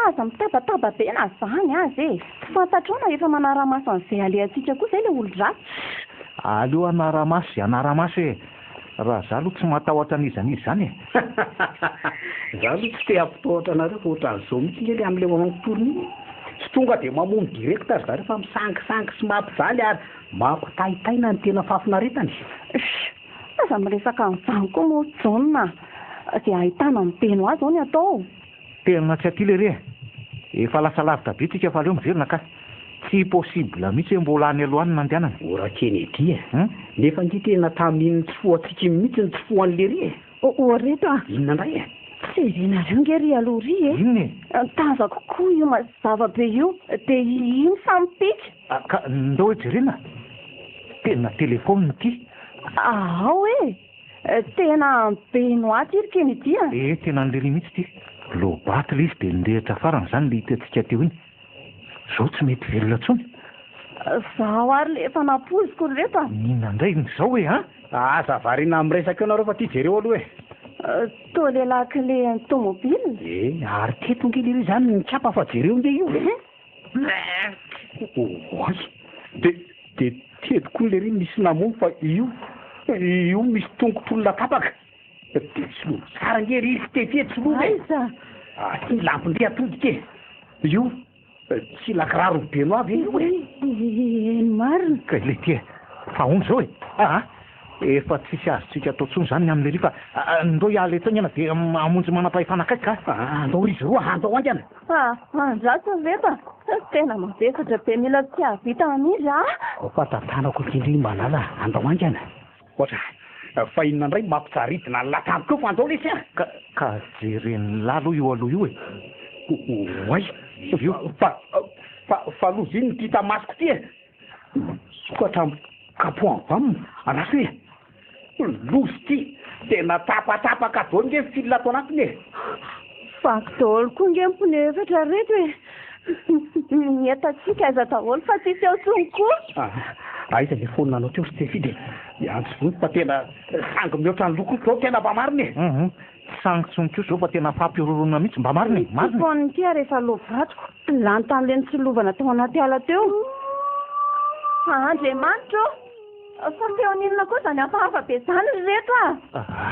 Speaker 4: Aza mitabataba be na zany aza e! Tsy fantatrao na efa manara-maso an'izay alehantsika koa izay ilay olon-dratsy.
Speaker 3: Aleo hanara-maso izay hanara-maso e! Raha za aloha tsy matahotra an'iza n'iza izany e!
Speaker 1: Za aloha tsy te hampitahotra anareo fa ohatran'izao mihitsy nge le amin'ilay moment tourne iny e! Tsy tonga dia mamono direct ry zareo fa misangisangy sy mampijaly ary mampitaintaina ny tena fahafinaretany.
Speaker 4: Sh! Aza miresaka an'izany koa moa Jaona a! Dia ahitana an'i Benoît izao ny atao.
Speaker 3: Tena tsy aty lery e! Efa lasa lavitra be tsika fa aleo miverina ka! Tsy possible mihitsy hoe mbola any aloha any no nandehanana.
Speaker 1: O ra Kennedy e! Nefa ange tena tamin'iny nitsofohantsika iny mihitsy nitsofohan'i lery e!
Speaker 5: O reto a!
Speaker 1: Inona indray e?
Speaker 4: Jerenareo nge ry aloha ry e.
Speaker 3: Inona e?
Speaker 4: Tazako koa io mazava be io, dia iny fa mipika.
Speaker 3: Ah, ka ndao hoe jerena. Tena telefaonina ity.
Speaker 4: Ao e! Tena be noix ity ry Kennedy a!
Speaker 3: Eh, tena an'i Lery mihitsy ity. Low-batt ilay izy dia nirehitra farany izany ilay hitantsika teo iny. Izao tsy mety velona intsony.
Speaker 4: Zaho ary le efa nampoiziko ry reto a!
Speaker 3: N'inona indray izao e an?
Speaker 1: Aza variana miresaka eo nareo fa ty jereo aloha e!
Speaker 4: Toa le la clé an'ny tomobile.
Speaker 1: Eh, ary teto nge lery izany nikapa fa jereo nge io e! Oay! De de teto koa lery nisy namono fa io io misy tongotr'olona tapaka. De tsilovy tsara nge ry Stefy e, tsilovy e!
Speaker 4: Aiza?
Speaker 1: Aty ny lampin-dry atodika e! Io tsy lakiraro Benoît ve io e?
Speaker 4: Eny marina.
Speaker 3: Kay letia e! Fa ahoana izao e? Aa! Efa tsisy azontsika atao intsony izany ny amin'i Lery fa ndao hiala eto haingana dia hamonjy manam-pahefana akaiky ka!
Speaker 1: Andao ry izy roa, andao haingana!
Speaker 4: Andraso ry reto a! Tena mavesatra be mila tsy hahavita hamindra a!
Speaker 1: Ao fa tantanako ity ndry Malala, andao haingana! Ohatra, fa inona indray no mampijaridina ny latamiko eo fa andao lesy a!
Speaker 3: Ka, ka jeren'ny lahy aloha io aloha io e!
Speaker 1: Oay! Io, fa, fa, fa loza inona ity hita masoko ity e! Misokatra amin'ny kapoahan'ny vam, andraso e! Loza ity! Tena tapatapaka daholo nge ny fil ato anatiny e!
Speaker 4: Vaky daholo koa nge ny pneu efatra reto e! Ny entantsika aiza daholo fa tsisy eo intsony koa!
Speaker 1: Aiza le phone anao teo ry Stefy dia hiantso vonjy fa tena sangy mihoatra ny lokoko zao tena mba marina e!
Speaker 3: Hum tsy sangy tsony kosa zao fa tena fampihorohoroana mihitsy mba marina e!
Speaker 4: Ity
Speaker 3: Marina e!
Speaker 4: phone ity ary efa loa vatoko, lany tamin'ilay notsolovana tao anaty ala teo. Andriamanitra ô! Fa feon'inona koa izany hafahafa be izany ry reto a!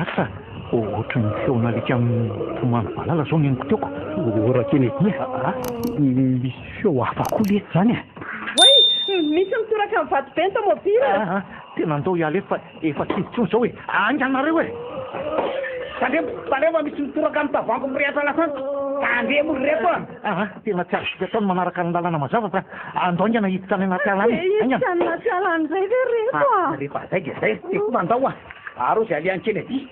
Speaker 3: Asa, ohatry ny feon'alika mitomany valala izao ny henoko teo ko.
Speaker 1: O Rakenedy a! Misy feo hafa koa letsy izany e!
Speaker 4: Oay! Misy mitoraka amin'ny vato be ny tomobile!
Speaker 3: Aa! Tena andao hiala eto fa efa tsy izy intsony izao e! Haingana nareo e!
Speaker 1: Tandremo, tandremo fa misy mitoraka amin'ny tavoahangy mirehitra lasantsy! Tandremo ry reto a!
Speaker 3: Aa! Tena tsy azontsika atao ny manaraka ny lalana mazava fa andao haingana hiditra any anaty ala any e!
Speaker 4: Dia
Speaker 3: Haingana!
Speaker 4: hiditra any anaty ala any indray ve ry reto a!
Speaker 1: Rehefa zay dia zay ry Tefo andao a! Aro izay alehan'i Kennedy!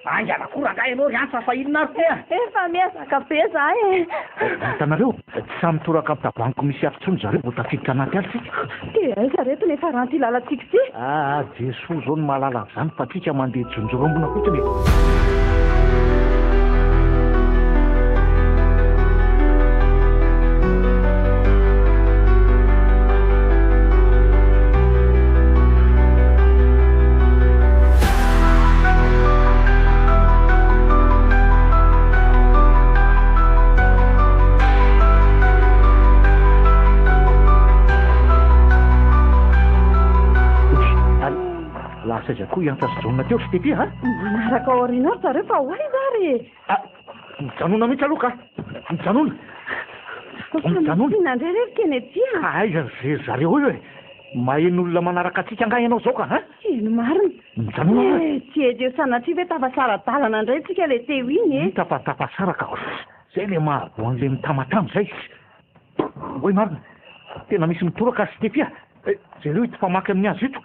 Speaker 1: Haingana koa rangahy ianao ry Antsa fa inona ary ty a!
Speaker 4: Efa miezaka be za e!
Speaker 3: Hitanareo? Tsy samy toraka amin'ny tavoahangy misy afo intsony zareo vao tafiditra anaty ala isika.
Speaker 4: Dia aiza reto ny hiafaran'ity lalantsika ity?
Speaker 3: Aa! Jesoa izao no mahalala an'izany fa tsika mandeha jonjorombona fotsiny e! Lasa aiza koa i Antsa sy Jaona teo ry Stefy a?
Speaker 4: Manaraka ao aoriana ao ry zareo fa ho aiza ary e?
Speaker 3: Ah, mijanona mihitsy aloha ka! Mijanona! Mijanona!
Speaker 4: Tiana indray re ry Kennedy a!
Speaker 3: Aiza ry zareo io e? Maheno olona manaraka antsika angaha ianao izao ka an?
Speaker 4: Eny marina.
Speaker 3: Mijanona aloha e!
Speaker 4: Eh, tsy edy eo sanatria ve tafasara-dalana indray tsika ilay teo iny e?
Speaker 3: Hita fa tafasaraka. Izay ilay mahavoa an'ilay mitamatama izay. Oay marina, tena misy mitoraka ry Stefy a! Jereo ito famaky amin'ny hazo ito.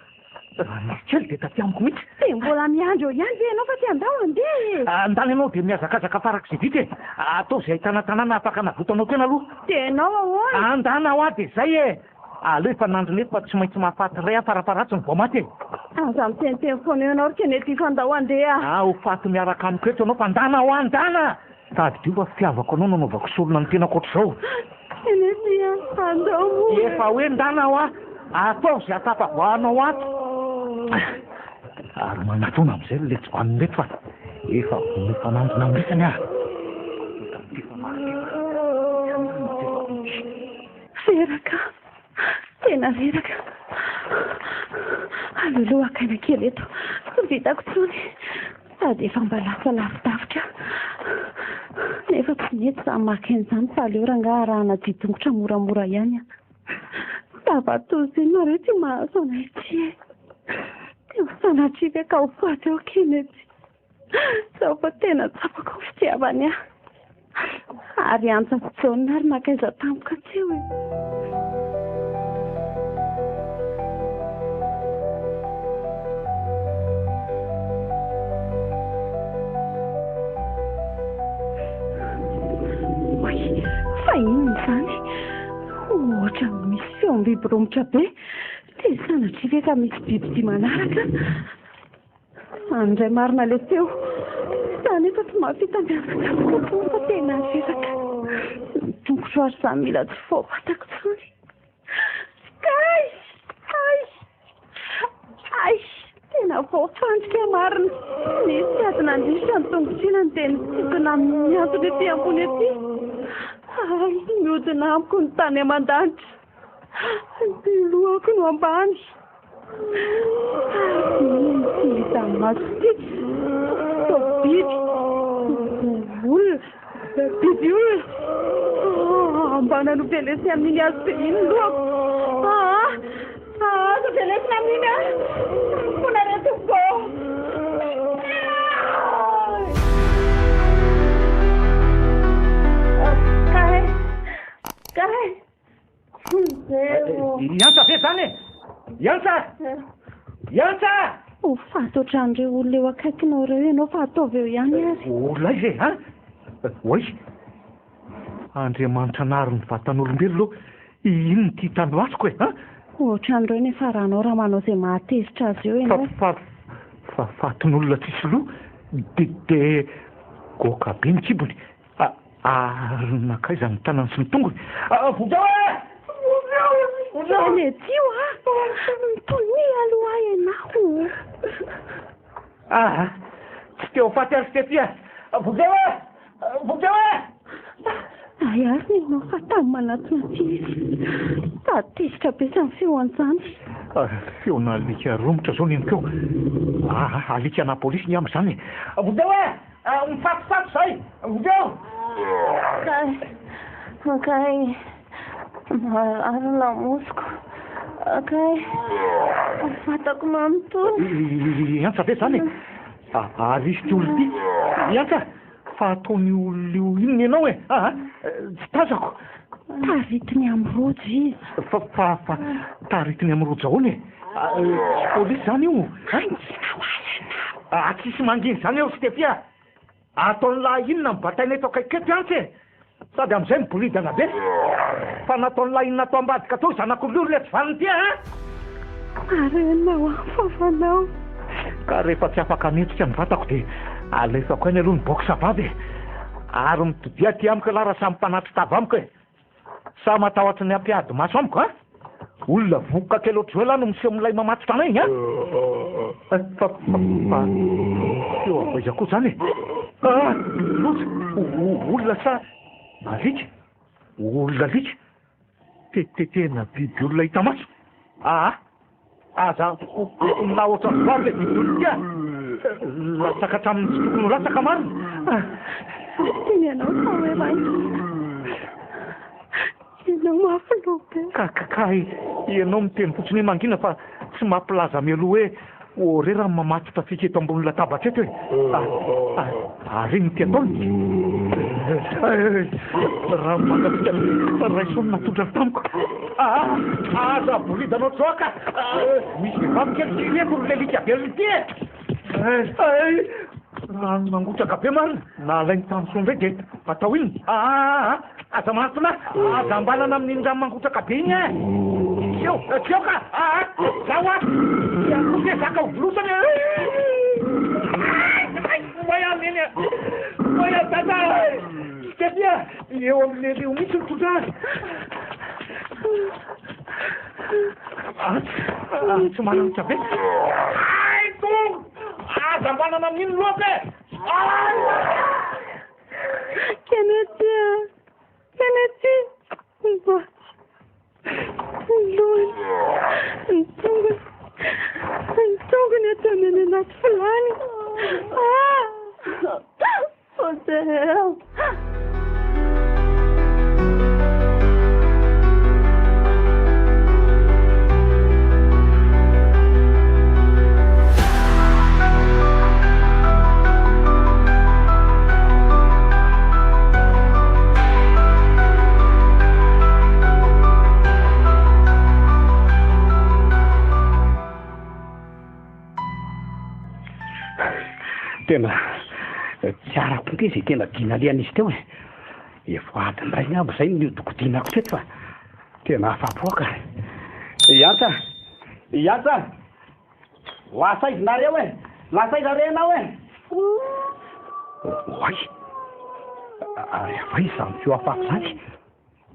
Speaker 3: Raha misy kely dia taty amiko mihitsy.
Speaker 4: Dia mbola miandry eo ihany ve ianao fa tsy handao handeha e?
Speaker 3: Andany ianao dia mihazakazaka farak'izay vita e! Ataovy izay ahitana tanàna afaka hanavotanao tena aloha.
Speaker 4: Dia ianao ahoana?
Speaker 3: Andana hoa dia izay e! Aleo hifanandrina eto fa tsy maintsy mahafaty iray aho farafaharatsiny vao maty e!
Speaker 4: Aza miteniteny foana eo ianao ry Kennedy fa ndao handeha.
Speaker 3: Ah, ho faty miaraka amiko eto ianao fa ndana hoa ndana! Tadidio fa fitiavako anao no anaovako sorona ny tenako ohatr'izao.
Speaker 4: Kennedy a, andao moa e!
Speaker 3: Efa hoe ndana hoa, ataovy izay ahatafavoahanao ato. Ary manatona amin'izay ry letsy vanona ireto fa efa vonona hifanandrina amin'ny resany aho.
Speaker 4: Reraka, tena reraka. Aleo aloha haka aina kely eto, tsy vitako intsony. Sady efa mba lasa lavidavitra. Nefa tsy mety izany maka aina izany fa aleo rangahy arahana dia-tongotra moramora ihany an. Zava-doza inona re ity mahazo anay ity e? Dia ho sanatria ve ka ho faty ao Kennedy? Izao vao tena tsapako ny fitiavany ahy. Ary Antsa sy Jaona ary nankaiza tampoka teo e? biby romotra be. Dia sanatria ve ka misy bibidia manaraka? Any indray marina ilay feo. Za nefa tsy mahavita mihazakazaka intsony fa tena reraka. Ny tongotro ary samy mila tsy voavatako intsony. Kay! Hay! Hay! Tena voafandrika marina. Nisy ady nandrisika ny tongotro ilany dia nisintona mihantona ety ambony ety. Hay! Mihodina amiko ny tany aman-danitra. Ny lohako no ambany. Ary inona ity hita maso ity? Toa biby. Olona. Biby olona. Ambana novelesiny amin'iny hazo be iny ny lohako. Aa! Aza velesina amin'iny aho. Fonareo tompoko ô. Kay! Kay!
Speaker 3: Hiantsa ve zany e? Hiantsa! Hiantsa!
Speaker 4: Ho faty ohatran'ireo olona eo akaikinao ireo ianao fa ataovy eo ihany ary.
Speaker 3: Olona aiza e? An? Oay! Andriamanitra nahary ny vatan'olombelona ô, inona ity tany masoko e? An?
Speaker 4: Ohatran'ireo ny hiafaranao raha manao izay mahatezitra azy eo ianao.
Speaker 3: Fa, fa, fa fatin'olona tsisy loha, de, de goaka be ny kibony. Ary nankaiza ny tanany sy ny tongony? Vonjeo e! Vonjeo! Vonjeo!
Speaker 4: Eny ety hoa! Mitonia aloha ianao!
Speaker 3: Ah! Tsy te ho faty ary Stefy a! Vonjeo e! Vonjeo e!
Speaker 4: Hay ary ny anao fa tany manatona aty izy. Sady tezitra be izany feo an'izany.
Speaker 3: Feona alika romotra izao neniko eo. Ah! Alika na polisy ny amiko izany e! Vonjeo e! Mifatofato zay! Vonjeo!
Speaker 4: Kay, kay, marary ny lamosiko. Kay, vatako manontolo.
Speaker 3: Hiantsa ve zany e? Ary izy ity olona ity? Hiantsa? Fa ataon'io olona io inona ianao e? Aa, tsy tazako.
Speaker 4: Taritiny amin'ny rojo izy.
Speaker 3: Fa, fa, fa taritiny amin'ny rojo ahoana e? Tsy polisy zany io?
Speaker 4: Mangina ho ahy ianao.
Speaker 3: Ah, tsisy mangina izany eo Stefy a! Ataon'lah inona ny bataina eto akaiky eto Antsa e? Sady amin'izay miboridana be. Fa nataon'lah inona ato ambadika tao zanak'olona io ry le tsy vanona ity a!
Speaker 4: Arenao amin'ny vavanao.
Speaker 3: Ka rehefa tsy afaka mihetsika ny vatako dia alefako any aloha ny box vava e! Ary mitodia aty amiko ialahy raha samy mpanatri-tava amiko e! Sa matahotra ny hampiady maso amiko an? Olona vokoka kely ohatr'izao ialahy no miseho milay mamatotra anay an? Fa fa fa feo avy aiza koa izany e? Ah! Loza! Olona sa alika? Olona alika? Te te tena biby olona hita maso? Aa! Aza na ohatran'ny vary ilay biby olona ity a! Latsaka hatramin'ny tsy tokony ho latsaka marina!
Speaker 4: Tiany ianao sa hoe mangina? Ianao mafy loha be.
Speaker 3: Ka ka ka ianao miteny fotsiny hoe mangina fa tsy mampilaza mialoha hoe horera ny mamatotra antsika eto ambony latabatra eto e! Ary inona ity ataony? Raha mangatsiaka ny raiso ny natolony tamiko. Aza boridanao tsoaka! Misy vehivavy kely tsy eto ry lelika velona ity e! Rano mangotraka be marina! Nalainy tamin'ny soa indray dia atao inona? Aa! Aza manantona ahy! Aza ambanana amin'iny rano mangotraka be iny e! Tsy eo! Tsy eo ka! Aa! Zaho a! Tsy akory ve zaka ho volosana e! Ay! May aho neny a! May aho dada a! Stefy a! Eo amin'ilay eo mihitsy ny tondra azy! Aa! Tsy mananitra be! Ay! Tonga! Aza ambanana amin'iny loaka e! Ay!
Speaker 4: Kennedy a! Kennedy! Ny maso, ny lohany, ny tongony, ny tongony ataony any anaty vilany. Ah! Vonjeo!
Speaker 1: Tena tsy arako ange izay tena dina alehan'izy teo e. Efa adiny iray angamba izay no nihodinkodinako teto fa tena afa-po aho ka. Iantsa! Iantsa! Lasa aiza nareo e? Lasa aiza re ianao e? Oay! Ary avy aiza izany feo hafahafa izany?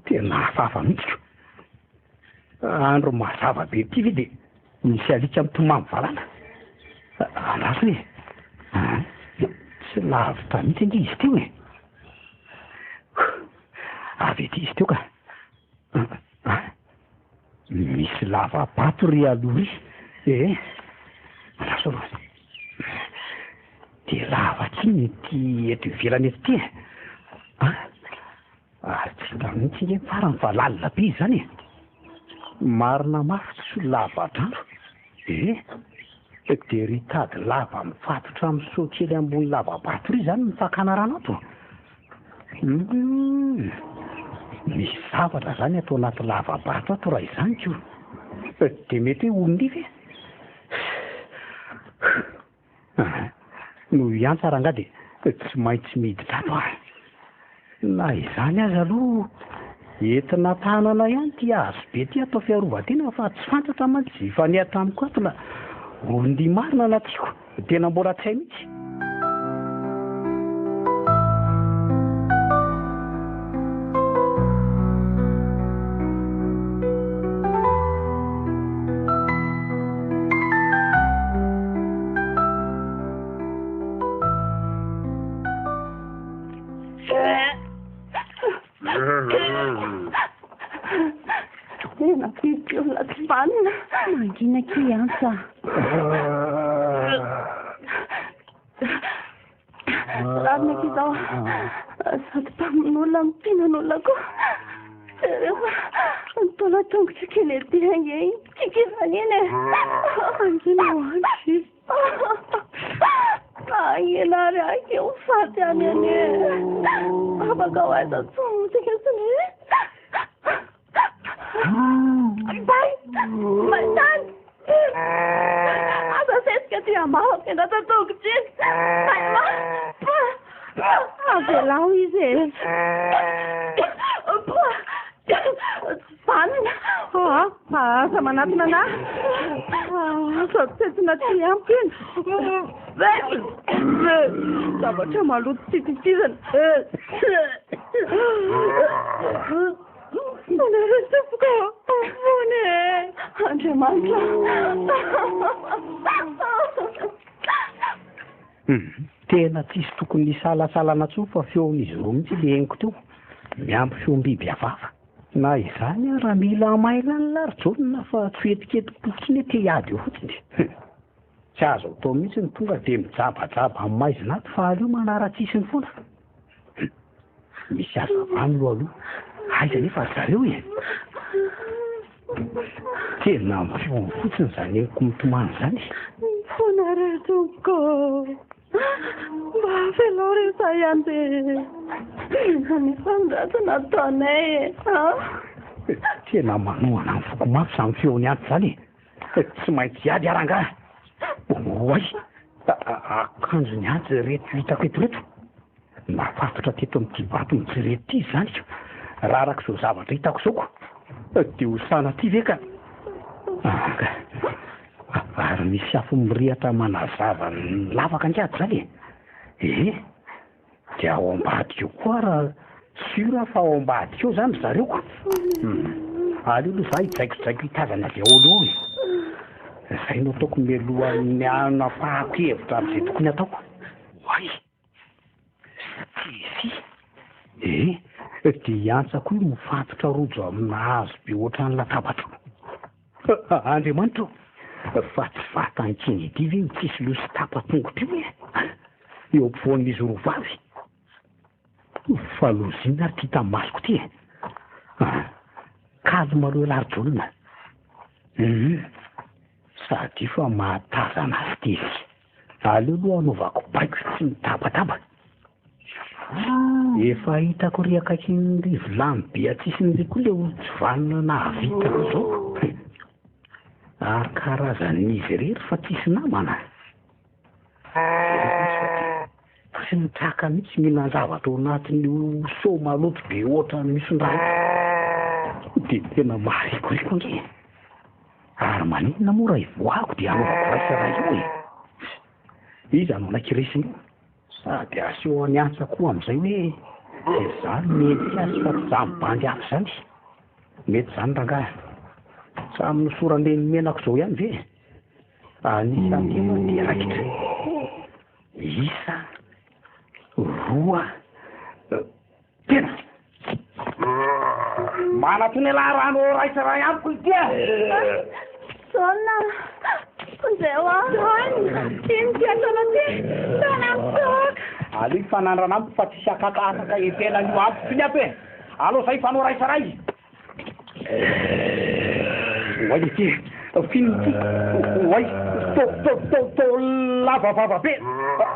Speaker 1: Tena hafahafa mihitsy ko! Andro mazava be ity ve dia misy alika mitomany valala? Andraso e! Tsy lavitra mihitsy ange izy teo e! Avy ety izy teo ka! Misy lava-bato ry aloha ry ee! Andraso aloha. Dia lava tsinona ity eto ivelany eto ity e! Ary tsy hita mihitsy ange ny farany fa lalina be izy izany e! Marina mafy tsy lava-drano ee! Dia ry tady lava mifatotra amin'ny seau kely ambony lava-bato ry izany no fakana rano ato? Humm! Misy zavatra izany ato anaty lava-bato ato raha izany ko! Dia mety hoe olon-dia ve? Aa! Noho i Antsa rangahy dia tsy maintsy miditra ato aho. Na izany aza aloha entina tanana ihany ity hazo be ity atao fiarovan-tena fa tsy fantatra mantsy izay hifanehatra amiko ato na olon-dia marina na tiako. Tena mbola tsy hay mihitsy.
Speaker 4: Tena biby olona tsy vanona.
Speaker 5: Mangina akia Antsa.
Speaker 4: Rariny akia izao. Sady mpamono olona no mpihinan'olona koa. Jereo fa ny taolan-tongotra kely ety ange iny kikisana iny e.
Speaker 5: Mangina ho andry.
Speaker 4: Mangina ary akia ho faty any anie. Afaka ho aiza intsony isika sy ny. Bay! Maitany! Aza sesika aty ambavako ny rantsan-tongotra iny! Bay ma!
Speaker 5: Avelao izy e!
Speaker 4: Tsy vanona!
Speaker 5: Aa, aza manatona anà! Aza tsentsina aty amiko iny! Zavatra maloto tsy tetezana!
Speaker 4: Anareo tompoko ambony e! Andriamanitra.
Speaker 1: Tena tsisy tokony hisalasalana intsony fa feon'izy roa mihitsy ilay henoko teo, miampy feom-biby hafahafa. Na izany ara mila mailo any lahy ry Jaona fa tsy ho etiketiko fotsiny hoe te hiady eo fotsiny. Tsy azo atao mihitsy ny tonga dia mijabajaba amin'ny maizina ato fa aleo manara-tsisiny foana. Misy hazavana eo aloha. Aiza nefa ry zareo e? Tena mifono fotsiny izany henoko mitomany izany.
Speaker 4: Mifona re tompoko ô! Mba avelao re izahay handeha. Nefa ny ratsy nataonay e!
Speaker 1: Tena manohana ny foko mafy izany feon'i Antsa izany e! Tsy maintsy hiady aho rangahy! Oay! Akanjon'i Antsa ireto hitako eto ireto. Nafatotra teto amin'ity vato mijery ity izany ko! Raha araka izao zavatra hitako izao ko! Dia ho sanatria ve ka! Anga! Ary misy afo mirehatra manazava ny lavaka ange ato izany e! Ee! Dia ao ambadika eo koa raha sûr aho fa ao ambadika eo izany ry zareo ko! Aleo aloha za hijaikojaiko hitazana avy ao aloha ao e! Izay no ataoko mialohan'ny hanapahako hevitra amin'izay tokony hataoko. Oay! Stacy! Eh! Dia i Antsa koa io mifatotra rojo amina hazo be ohatran'ny latabatra io. Andriamanitra ô! Fa tsy vatan'i Kennedy ve io tsisy loha sy tapa-tongotra io e? Eo ampovoan'izy roa vavy? Fa loza inona ary ity hita masoko ity e? Calme aloha ialahy ry Jaona. Hum! Sady io fa mahatazana azy Stacy. Aleo aloha hanaovako baiko tsy mitabataba. Efa hitako ry akaikin'ny vilany be atsisiny ry koa le olon-tsy vanona nahavita an'izao. Ary karazan'izy irery fa tsisy namana. Tsy mitraka mihitsy mihinan-javatra ao anatin'io seau maloto be ohatran'ny misy ndray. Dia tena maharikoriko ange. Ary maninona moa raha ivoahako dia anaovako ray sy ray eo e? Iza no hanaiky resiny eo? Sady aseho an'i Antsa koa amin'izay hoe izaho no mendrika azy fa tsy izany bandy hafa izany. Mety izany rangahy. Samy nosoran-dreny menako izao ihany ve? Anisy aty moa dia raikitra. Isa roa tena. Manatona elah rano ray sy ray amiko ity a!
Speaker 4: Jaona, vonjeo aho. Jaona, ino ty ataonao ty? Taona mitsoaka.
Speaker 1: Aleo hifanandrana amiko fa tsisy akaka afaka entena an'io amiko tsony ato e! Aleo zay hifanao ray sy ray. Oay ity, f'inona ity? Oay, to to to to lava vava be!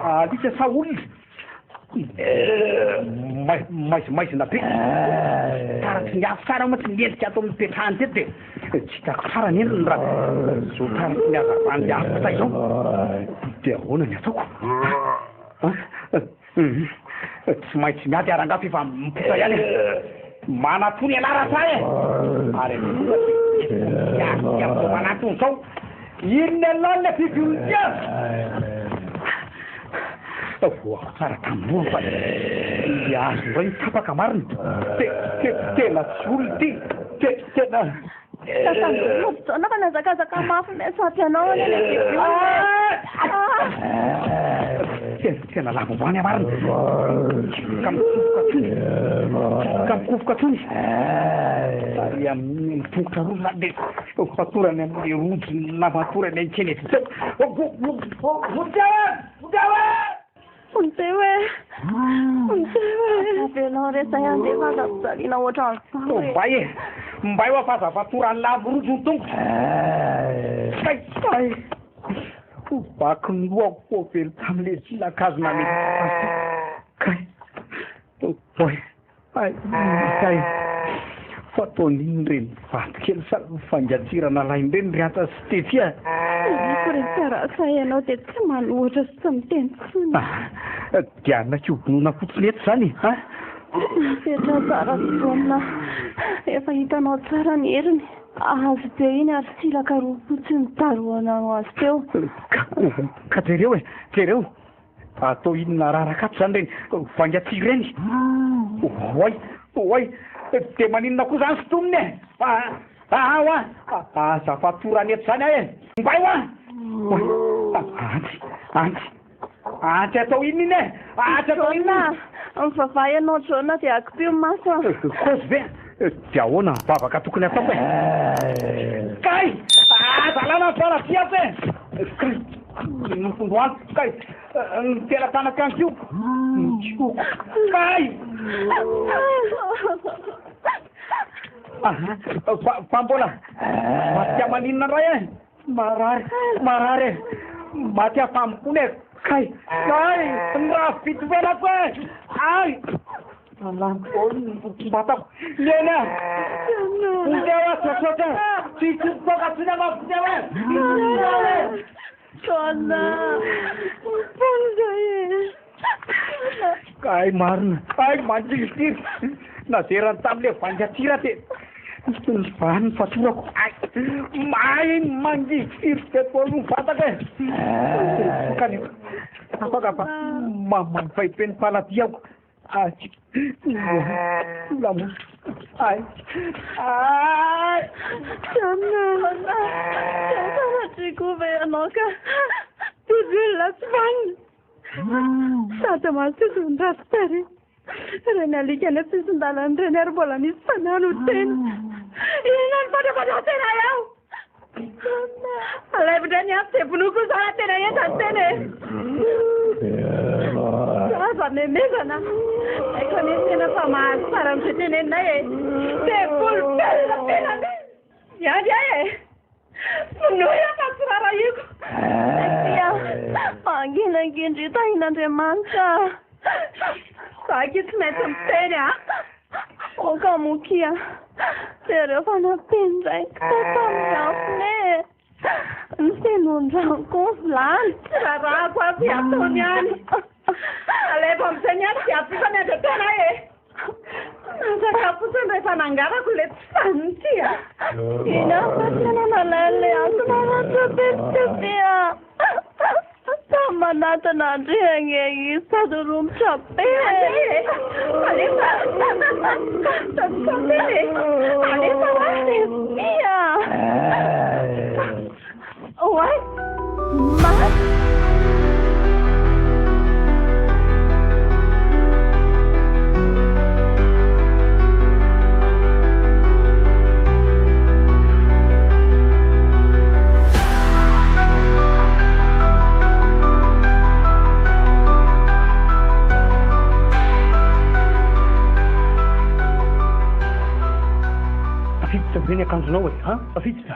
Speaker 1: Alika sa olona? Maizimaizina be! Taratry ny afo tsara mantsy ny endrika ato amin'ny nipetrahany teto dia tsy hitako tsara ny endriny raha izao taratry ny hazavan'ny afo tay izao. Dia ahoana ny ataoko? Tsy maintsy miady aho rangahy f'efa mipoitra ihany e! Manatona ialahy Ratsahy e! Ary avy eo tonga dia miady ity amin'izao manatona izao. Inona ialahy ilay biby olona ity a! Voako tsara tamin'ny lohany fa ilay hazo indray no tapaka marina. Tena tsy olona ity! Tena.
Speaker 4: Tratran'i Jaona fa nihazakazaka mafy miantsampy anao anie ilay biby olona e!
Speaker 1: Tena tena lavo ambany aho marina. Ka mikofoka tsony. Ka mikofoka tsony. Ary amin'ny tongotra roa zany dia fatorany amin'ilay rojo namatorany an'i Kennedy teo. Vonjeo e! Vonjeo e!
Speaker 4: Vonjeo e! Vonjeo e! Avelao re zay handeha fa aza ampijaliana ohatran'izao e!
Speaker 1: Mbay e! Mbay hoa fa aza fatoran'ny lavo rojo ny tongotra. Kay! Kay! Ho vaky ny lohako voavely tamin'ilay tsilakazo nametraka azy teo. Kay! Oay! Hay! Kay! Fa toa n'inona ireny vato kely sa fangatsira nalain'ireny ry Antsa sy Stefy a!
Speaker 4: Iriko ry Tsarasa ianao dia tsy manohitra sy tsy miteny intsony.
Speaker 1: Ah! Dia hanaiky ho vonoina fotsiny eto izany e! Ah!
Speaker 4: Mipetraha tsara Jaona, efa hitanao tsara ny heriny. Azo be iny ary silaka roa fotsiny nidarohanao azy teo.
Speaker 1: Ka, ka jereo e! Jereo! Atao inona raraka ato izany ireny vainga-tsihy ireny? Oay! Oay! Dia maninona koa izany sintominy e? Aa hoa! Aza fatorana eto izany aho e! Mbay hoa! Oay! Antsy! Antsy! Antsy atao inona iny e? Antsy atao inona iny?
Speaker 4: Jaona! Mivavaha ianao Jaona dia akipio ny maso a!
Speaker 1: Kôzy ve? Dia ahoana ny vavaka tokony ataoko e? Kay! Aza alana ny falafiako e! Kay! Ny fondroaniko kay! Ny felatanako ihany koa! Ny kihoko kay! Fa mbola maty maninona indray e? Marary, marary e! Maty afamokoana e! Kay! Kay! Ny ravim-pitovelako e! Ay! Alako ny vatako. Neny a! Vonjeo aho Jesosy a! Tsy hitsofoka intsony aho fa vonjeo e! Vonjeo e!
Speaker 4: Jaona, mipoitra e!
Speaker 1: Kay marina, ay mangirifiry. Nazerany tamin'ilay vaingan-tsira dia nivaha ny fatorako. Ay, may mangirifiry be daholo ny vatako e! Kanefa afaka fa mamaivay be ny faladiako. Ay, lamosiko. Ay, ay.
Speaker 4: Jaona, sanatria koa ve ianao ka biby olona tsy vanona. Sady mahatsizo ny ratsy tarehy. Ireny alika any an-tsisin-dalana ireny ary mbola misy fanahy no tena. Inona no fandrafandrasana eo? Alaivo indray ny afo dia vonoy koa za raha tena hentitra ny tena e! Aza memezana! Haiko anie ny tena fa mahazo tsara amin'izay teneninay e! Devoly velona tena mihitsy! Miandry ahy e! Vonoy aho fa tsy rarahiko! Akia! Mangina ange ndry tahin'Andriamanitra! Za akia tsy maintsy miteny a! Aoka mokia, jereo fa nampiandraikitra tamin'ny afony e! Ny fenoan-drano koa ny vilany. Tsy rarahako aho fa ataony ihany. Alefa amin'izay ny ahy dia afifany andry tena e! Aza.
Speaker 5: Reraka fotsiny rehefa nangarako ilay tsy fanina ity a!
Speaker 4: Iny aho fa tena nalain'ilay antso naratra be Stefy a! Samy manantona an-dry ange izy sady romotra be e!
Speaker 5: Alefa! Sady tantely e! Alefa hoa
Speaker 4: Stefy a! Oay! Maty!
Speaker 6: Tafiditra ve ny akanjonao e? An? Tafiditra?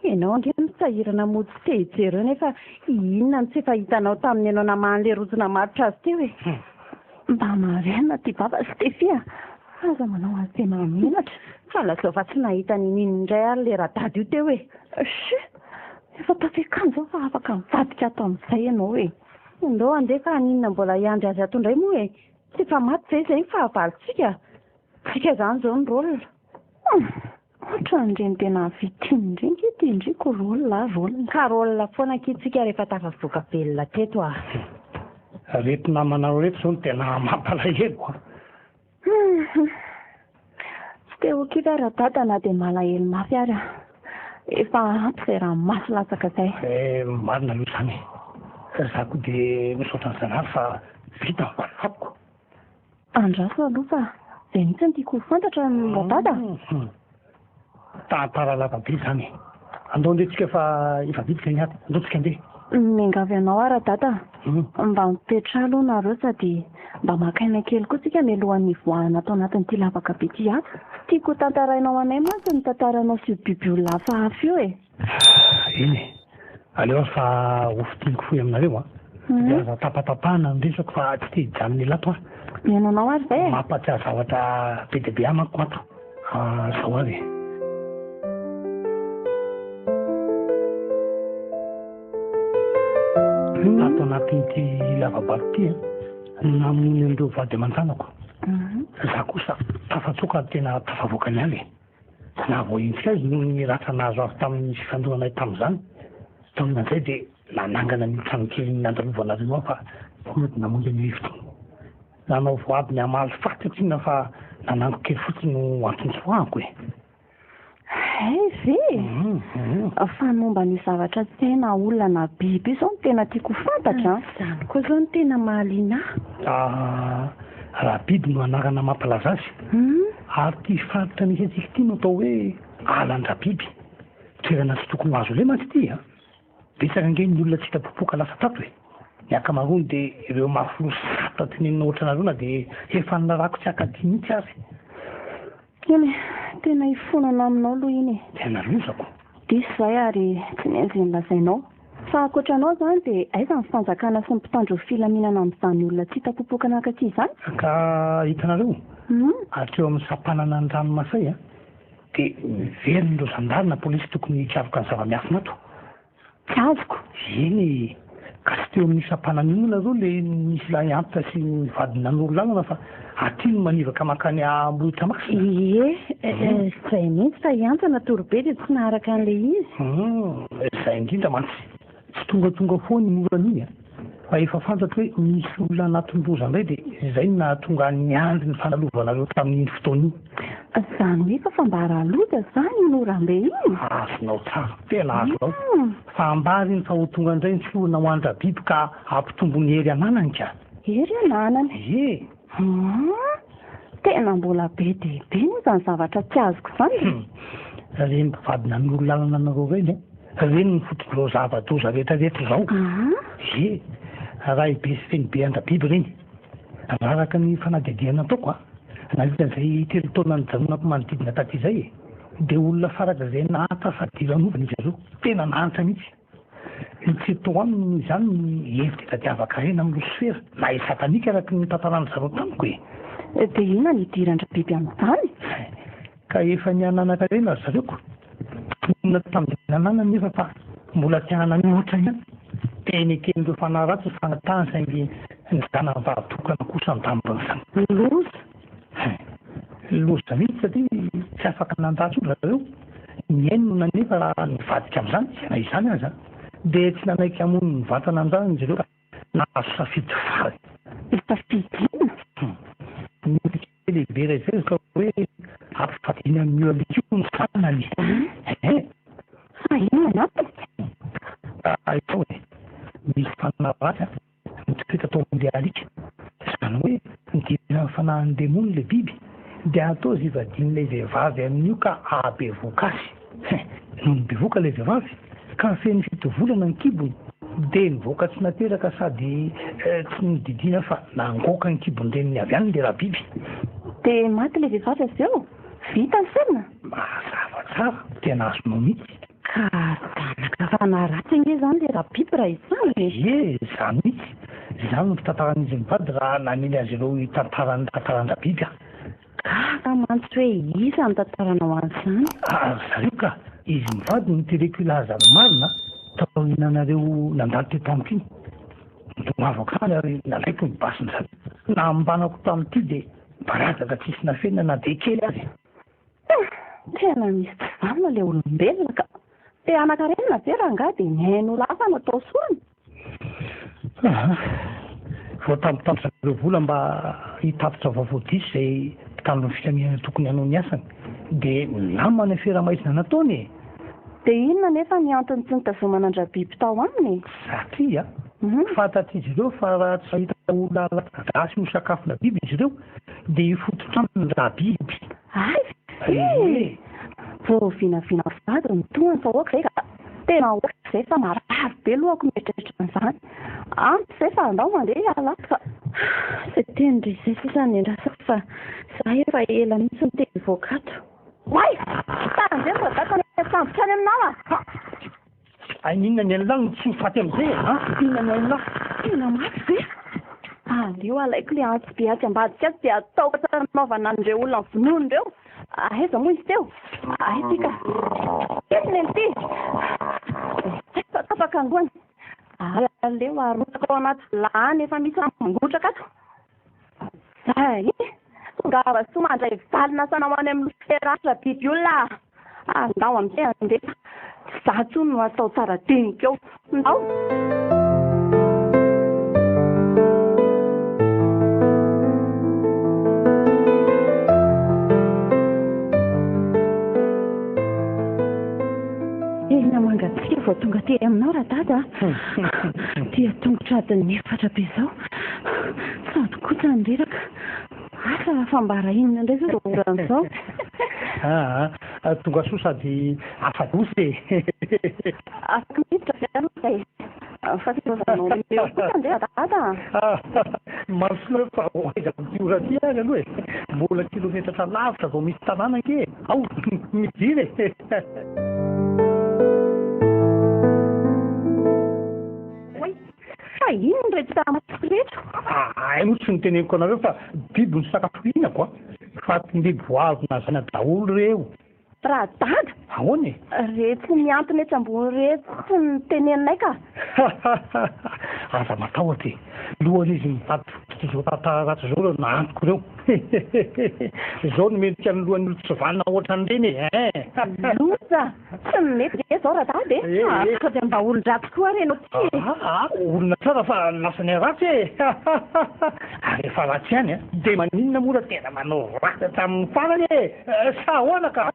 Speaker 5: Ianao ange no sahirana mody tsy te hijery eo nefa inona no tsy efa hitanao tamin'ny ianao namahan'ilay rojo namatotra azy teo e?
Speaker 4: Mba marina ty baba Stefy a! Aza manao azy tena menatra.
Speaker 5: Fa lazao fa tsy nahita ninin indray ary le radady io teo e!
Speaker 4: Chut! Efa tafiakanjo aho fa afaka mivadika ato amin'izay ianao e!
Speaker 5: Ndao handeha fa haninona mbola hiandry azy ato indray moa e! Tsy efa maty ve izay ny fahavalontsika? Tsika izany izao ny rôle.
Speaker 4: Hum! Ohatran'ireny tena victime ireny nge ty ndry ko rôle a rôle.
Speaker 5: Ka rôle foana akia tsika rehefa tafavoaka velona teto a!
Speaker 6: Reto namanareo reto zao no tena mampalahelo a!
Speaker 4: Hum! Tsy te ho kivy aho Radada na dia malahelo mafy ary aho. Efa ampy izay ranomaso latsaka izay.
Speaker 6: Eh, marina aloha izany e. Za koa dia misaotra an'i Zanahary fa vita ny valifatiko.
Speaker 4: Andraso aloha fa izay mihitsy no tiako ho fantatra Radada a!
Speaker 6: Tantara lava be izany e. Andao andeha tsika fa efa vita izay ny ady. Andao tsika andeha.
Speaker 4: Miangavy anao aho Radada a. Mba mipetraha aloha nareo sady mba maka aina kely koa tsika mialohan'ny hivoahana ato anatin'ity lavaka be ity ato. Tiako ho tantarainao anay mantsy ny tantaranao sy io biby olona hafahafa io e.
Speaker 6: Eny e. Aleo ary fa ho fintiniko fohy aminareo an. Dia aza tapatapahana ny resako fa tsy te hijanona ela ato aho.
Speaker 4: Mihaino anao ary izay e.
Speaker 6: Mampatsiahy zavatra be dia be ahy manko ato. Izao ary e. Tato anatin'ity lava-bato ity an, no namono an'ireo vady aman-janako. Izaho kosa tafatsoaka ary tena tafavoaka ny ala e. Tsy nahavoahenjika azy noho ny ratra nahazo avy tamin'ny fifandonanay tamin'izany. Taorian'izay dia nanangana an'io tranokely nandalovanareo io aho fa mody namonjy an'io efitra io. Nanao voady ny hamaly faty aho tsinona fa nanango kely fotsiny no antony tsoahako e.
Speaker 4: Hay ve? Fa ny momba an'io zavatra tsy hay na olona na biby io izao no tena tiako ho fantatra an!
Speaker 5: Izany koa izao no tena mahaliana ahy.
Speaker 6: Ah, Rabiby no anarana mampilaza azy. Ary ity faritra misy antsika ity no atao hoe alan-dRabiby. Toerana tsy tokony ho azo aleha mantsy ity an! Betsaka ange ny olona tsy hita popoka lasa tato e! Ny ankamaroany dia ireo mafy loha sy sarotra tenenina ohatranareo na dia efa nirarako tsy hakaty mihitsy aza.
Speaker 4: Eny e, tena ifonana aminao aloha iny e.
Speaker 6: Tena lozako.
Speaker 4: Diso izahay ary tsy nety izay nolazainao. Fa ankoatra anao izany dia aiza ny fanjakana sy ny mpitandro ny filaminana amin'izany olona tsy hita popoka nankaty izany?
Speaker 6: Ka hitanareo, hatreo amin'ny sampanana ny ranomasay a, dia miverina ireo zandary na polisy tokony hikaroka ny zava-miafina ato.
Speaker 4: Tsy azoko.
Speaker 6: Eny e! Ka tsy teo amin'io sampanana io moa nareo le nisy lahy antitra sy ny vadiny nanoro lalana fa aty no manivaka mankany Ambohitramasina?
Speaker 5: Ie, izay mihitsy fa i Antsa natory be dia tsy naharaka an'ilay izy.
Speaker 6: Hum, izay indrindra mantsy. Tsy tongatonga foana iny orana iny a! Fa efa fantatro hoe misy olona anatin-doza indray dia izay no nahatonga ahy niandry ny fandalovanareo tamin'iny fotoana iny.
Speaker 4: Izany hoe efa fambara loza izany iny oram-be iny?
Speaker 6: Azonao tsara, tena azonao. Fa ambara iny fa ho tonga indray ny sorona ho an-dRabiby ka hampitombo ny hery ananany ka.
Speaker 4: Hery ananany?
Speaker 6: Ie.
Speaker 4: Haa! Tena mbola be dia be moa izany zavatra tsy azoko izany e!
Speaker 6: Hum! Ireny mpivady nanoro lalana anareo ireny an! Ireny no fototr'izao zava-doza rehetra rehetra izao. Ie! Raibe sy renibe an-dRabiby ireny. Raha araka ny fanadihadiana nataoko an, nandritra izay telo taona nijanonako manodidina taty izay e, dia olona farak'izay nahantra fadiranovana izy ireo. Tena nahantra mihitsy. Ny tsy tao aminy izany ny hevitra hitadiavan-karena amin'ny losifera, na i satanika araka ny notantaran-dry zareo tamiko e!
Speaker 4: Dia inona no idiran-dRabiby amin'izany?
Speaker 6: Ka efa niha-nanan-karena ry zareo ko! Tononina tamin'izay nananany nefa fa mbola te hanana mihoatra ihany. Te neken'ireo fanahy ratsy ny fangatahany saingy ny zanany vavy tokana kosa nitambin'izany.
Speaker 4: Loza!
Speaker 6: Hein! Loza mihitsy satria tsy afaka nandà intsony ry zareo. Ny ainy no nanefa raha nivadika amin'izany, na izany aza dia tsy nanaiky hamono ny vatana an-janany izy ireo ka nahazo safidy farany.
Speaker 4: Safidy inona?
Speaker 6: Ny lehibe iray izay ka hoe ampivadiana amin'io alika io ny zanany. Hein?
Speaker 4: Fa inona ny antony?
Speaker 6: Raha izao e, misy fanahy ratsy an, mitoetra tao amin'ilay alika. Izany hoe nidiran'ny fanahin'ny demony ilay biby, dia atao izay hivadian'ilay vehivavy amin'io ka hahabevohoka azy. Hein! Nony bevohoka ilay vehivavy, ka feno fito volana ny kibony, dia nivoaka tsy nateraka sady tsy nodidiana fa nangoaka ny kibon-dreniny avy any ilay rabiby.
Speaker 4: Dia maty ilay vehivavy avy eo? Vita ny saina?
Speaker 6: Mazava tsara, tena azonao mihitsy.
Speaker 5: Ka zanaka fanahy ratsy ange izany ilay rabiby raha izany e!
Speaker 6: Ie, izany mihitsy. Izany no fitantaran'izy mivady raha namely azy ireo hitantara ny tantaran-drabiby aho.
Speaker 5: Gaga mantsy hoe iza no tantaranao an'izany?
Speaker 6: Ry zareo ka! Izy mivady no tereko hilaza ny marina taoriananareo nandalo teto amiko iny. Nitongavako tany ary nalaiko ny basin-dry zareo. Nambanako tamin'ity dia Barazaka tsisy nafenina na dia kely aza e!
Speaker 4: Tena misy tsy vanona ilay olombelona ka! Te hanan-karena ve rangahy dia ny ain'olona hafa no atao sorona?
Speaker 6: Aha. Voatambitamby zareo vola mba hitatitra vaovao diso izay mpitandro ny filaminana tokony hanao ny asany. Dia namana afera maizina nataony e!
Speaker 4: Dia inona anefa ny antony tsy nitazomana an-dRabiby tao aminy e?
Speaker 6: Satria fantatr'izy ireo fa raha tsy mahita olona latsa-drà sy ho sakafona biby izy ireo dia hifototra aminy Rabiby.
Speaker 4: Hay ve e! Vao vinavina vady ny tohiny fa ok izay ka! Tena ok izay fa marary be lohako mieritreritra an'izany. Ampy izay fa andao mandeha hiala ato fa.
Speaker 5: Izay tenin-dry izay sisa no iandrasako fa za efa ela mihitsy no te hivoaka ato.
Speaker 4: Oay! Tandremo fa za tany sambotra any aminao a!
Speaker 6: Hay n'inona ny an'lah no tsy ho faty amizay e! An! Inona no hain'lah?
Speaker 4: Tena maty ve? Aleo alaiko le antsy be atsy ambadika atsy dia ataoko tsara anaovana an'ireo olona vonoina ireo. Aiza moa izy teo? Aiza ity ka? Ity neny ity! Efa tapaka ny lohany. Aleo arotsaka ao anaty vilany efa misy rano mangotraka ato. Zay! Tongava soa mandray valina asanao any amin'ny losifera any rabiby olona a! Andao amin'izay handeha fa tsy za intsony no atao tsara dinika eo. Ndao!
Speaker 5: Tena mangatsiaka vao tonga aty aminao Radada a! Dia tongotra adin'ny efatra be izao. Sady koa tsy handreraka. Asa raha fambara inona indray izao izao orana izao?
Speaker 6: Aa, tonga soa sady afa-doza e!
Speaker 4: Afaka miditra ve aloha izay e? Fa tsy ilaozanao eo kosa ange Radada a!
Speaker 6: Mandrosoa nareo fa ho aiza amin'ity ora ity ary aloha e! Mbola kilometatra lavitra vao misy tanàna ange e! Ao, midira e!
Speaker 4: Oay! Fa inona ireto tara-maso ireto?
Speaker 6: Hay moa tsy noteneniko anareo fa biby no sakafo fihinako a! Fatim-biby voavy nazaina daholo ireo.
Speaker 4: Radada!
Speaker 6: Ahoana e?
Speaker 4: Retsy mihantona etsy ambony retsy no teneninay ka!
Speaker 6: Aza matahotra e! Lohan'izy mivady fototra izao tantara ratsy izao ireo nahantoko ireo. Izao no mendrika ny lohan'ny olon-tsy vanona ohatran'ireny e! Hein!
Speaker 4: Loza! Tsy mety ve zao Radada e?
Speaker 6: Eh,
Speaker 5: Sao dia mba olon-dratsy koa ary ianao ity e?
Speaker 6: Aa, olona tsara fa lasa niharatsy e! Ary efa ratsy ihany an! Dia maninona moa raha tena manao ratsy hatramin'ny farany e? Sa ahoana ka?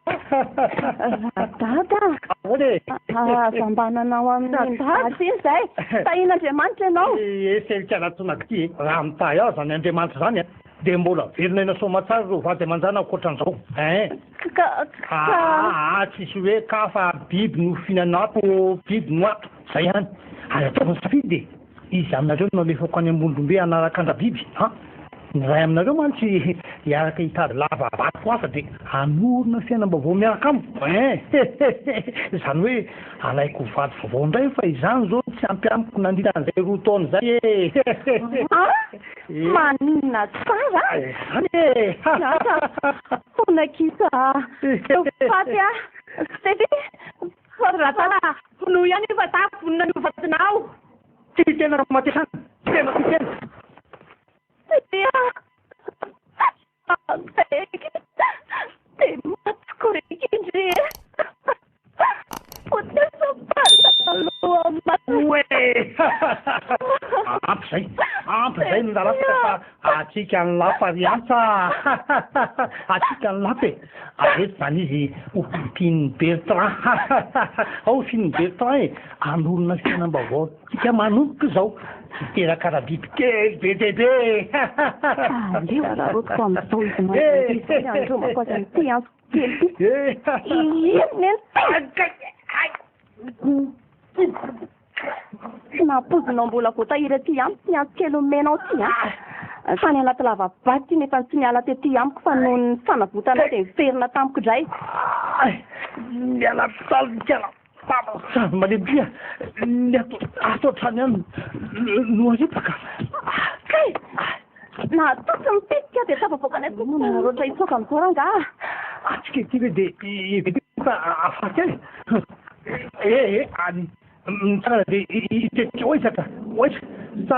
Speaker 4: Radada a!
Speaker 6: Ahoana e?
Speaker 4: Aza mba nanao amin'iny ratsy iny izay! Tahian'Andriamanitra ianao!
Speaker 6: Eh, selika natonako ity e! Raha mitahy ahy izany Andriamanitra izany an, dia mbola velona aina soamantsara ireo vady aman-janako ohatran'izao ein!
Speaker 4: Ka, ka.
Speaker 6: Aa tsisy hoe ka fa biby no fihinana ato, biby no ato, zay ihany. Ary ataovy ny safidy e! Iza aminareo no alefako any Ambondrombe hanaraka an-dRabiby an? Ny iray aminareo mantsy hiaraka hitady lava-bato hafa dia hanorina fiainam-baovao miaraka amiko ein! Izany hoe alaiko ho vady vaovao indray fa izany izao tsy ampy amiko nandritra an'izay roa taona izay e!
Speaker 4: An! Maninona tsara?
Speaker 6: Izany e!
Speaker 4: Asa fona kisa teo faty a! Stefy!
Speaker 5: Ratala, vonoy ihany io fa za vonona ny ho vadinao!
Speaker 6: Tia tena ramatesana, tena tia tena!
Speaker 4: Tia!
Speaker 6: Ampy izay, ampy izay ny lalatsaka fa atsika ny lapa ry Antsa a! Atsika ny lapa e! Ary eto izany izy ho fimpin'i Bertrand, ao finin'i Bertrand e! Hanorina fiainam-baovao tsika manomboka izao, hiteraka rabiby kely be dia be e!
Speaker 4: Aleo araraotiko amin'izao izy mandehandeha izao ny andromako azy amin'ity antso kely ity. Inona eny ty? Tsy nampoizinao mbola voatahiry aty amiko ity antsy kely omenao ity an! Tany anaty lava-bato ity nefa tsy niala tety amiko fa noho ny fanavotanao dia niverina tamiko indray.
Speaker 6: Ay! Miala talika sady malemy be ny ato ato hatrany ihany no aripaka.
Speaker 4: Kay! Nahatoky ny tetika dia tafavoaka anay tokoa nanararaotra hitsoaka amin'izao rangaha.
Speaker 6: Atsika ity ve dia heveriko fa afaky ahy? Eh eh any mitsangana dia hitetika ho aiza ka? Ho aiza? Sa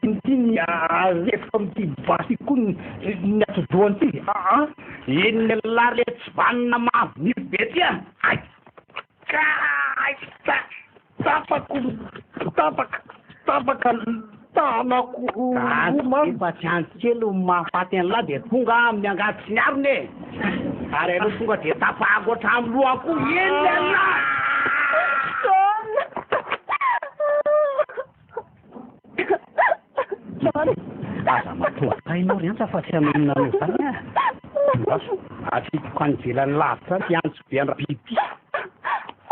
Speaker 6: tian'ity arefiko amin'ity basy ity koa ny atidohan'ity? Aa!
Speaker 1: Inona elah le tsy vanona mavo nify be ty a! Hay!
Speaker 6: Kay! Tapako! Tapaka! Tapaka ny tanako roa man!
Speaker 1: Efa tsy andry kely no mahafaty an'lah dia tonga aho amin'ny angady sy ny arina e! Ary aleo tonga dia tapahako hatramin'ny lohako koa eny elah!
Speaker 4: John! John!
Speaker 1: Aza matoa ianao ry Antsa fa tsy hanao inona anao izany aho. Andraso, atsipiko any ivelany lavitra any ity antso be an-dRabiby ity.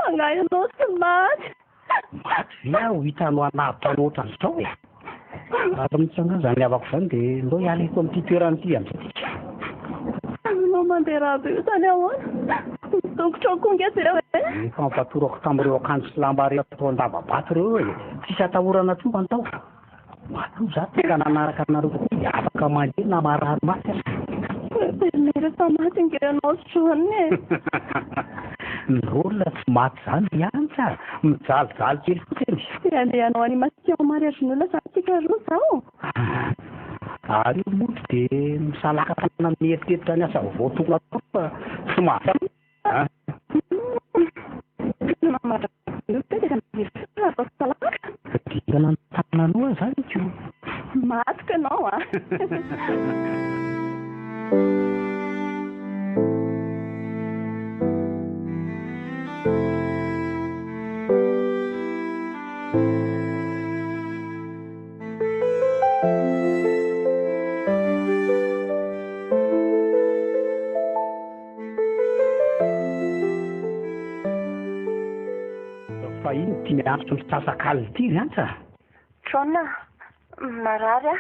Speaker 4: Angaha ianao tsy maty?
Speaker 1: Maty ve aho hitanao hanavotra anao ohatran'izao e? Ary mitsangana izany havako izany dia ndao hiala eto amin'ity toerana ity amin'izay tsika.
Speaker 4: Ianao mandeha ra be io izany ahoana? Ny tongotrao koa ange jereo e!
Speaker 1: Efa nofatorako tamin'ireo akanjo sy lamba rehetra tao an-dava-bato ireo e! Tsisy atahorana intsony fa ndao. Matoa za tonga nanaraka anareo taty dia afaka mandeha na marary mafy aza.
Speaker 4: Heverinay rehefa maty ange ianao John e!
Speaker 1: Ny olona tsy maty izany ry Antsa a! Mijalijaly kely fotsiny.
Speaker 4: Dia handeha hanao animation mariazin'olona izany tsika roa izao?
Speaker 1: Ary io mody dia misalakana mieritreritra ny asa vaovao tokony hatao fa tsy mahavita a! Dingana ny tananao aza any ko.
Speaker 4: Matoky anao a.
Speaker 1: Fa ino ity miantso misasak'alina ity ry Antsa?
Speaker 4: John a, marary aho.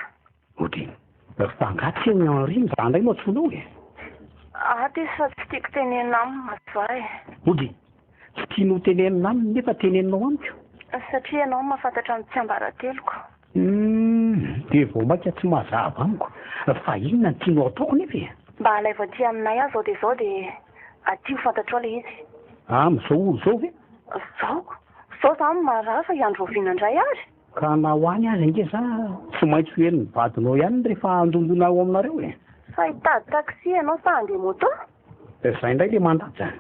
Speaker 1: Odry, fa angaha tsy eo Henri no za indray no antsoinao e?
Speaker 4: Ato izy fa tsy tiako tenenina aminy mazoa e.
Speaker 1: Odry, tsy tianao tenenina aminy nefa teneninao amiko?
Speaker 4: Satria ianao no mahafantatra ny tsiambarateloko.
Speaker 1: Humm, dia vao mainka tsy mazava amiko. Fa inona no tianao ataoko nefa e?
Speaker 4: Mba alaivo aty aminay aho izao dia izao dia aty ho fantatrao ilay izy.
Speaker 1: Amin'izao ora izao ve?
Speaker 4: Izao? Izao za no marary fa hiandry oviana indray ary?
Speaker 1: Ka na ho any aza ange za tsy maintsy ho henon'ny vadinao ihany rehefa handondona ao aminareo e!
Speaker 4: Fa hitady taxi ianao sa handeha moto?
Speaker 1: Izay indray ilay mandatsa.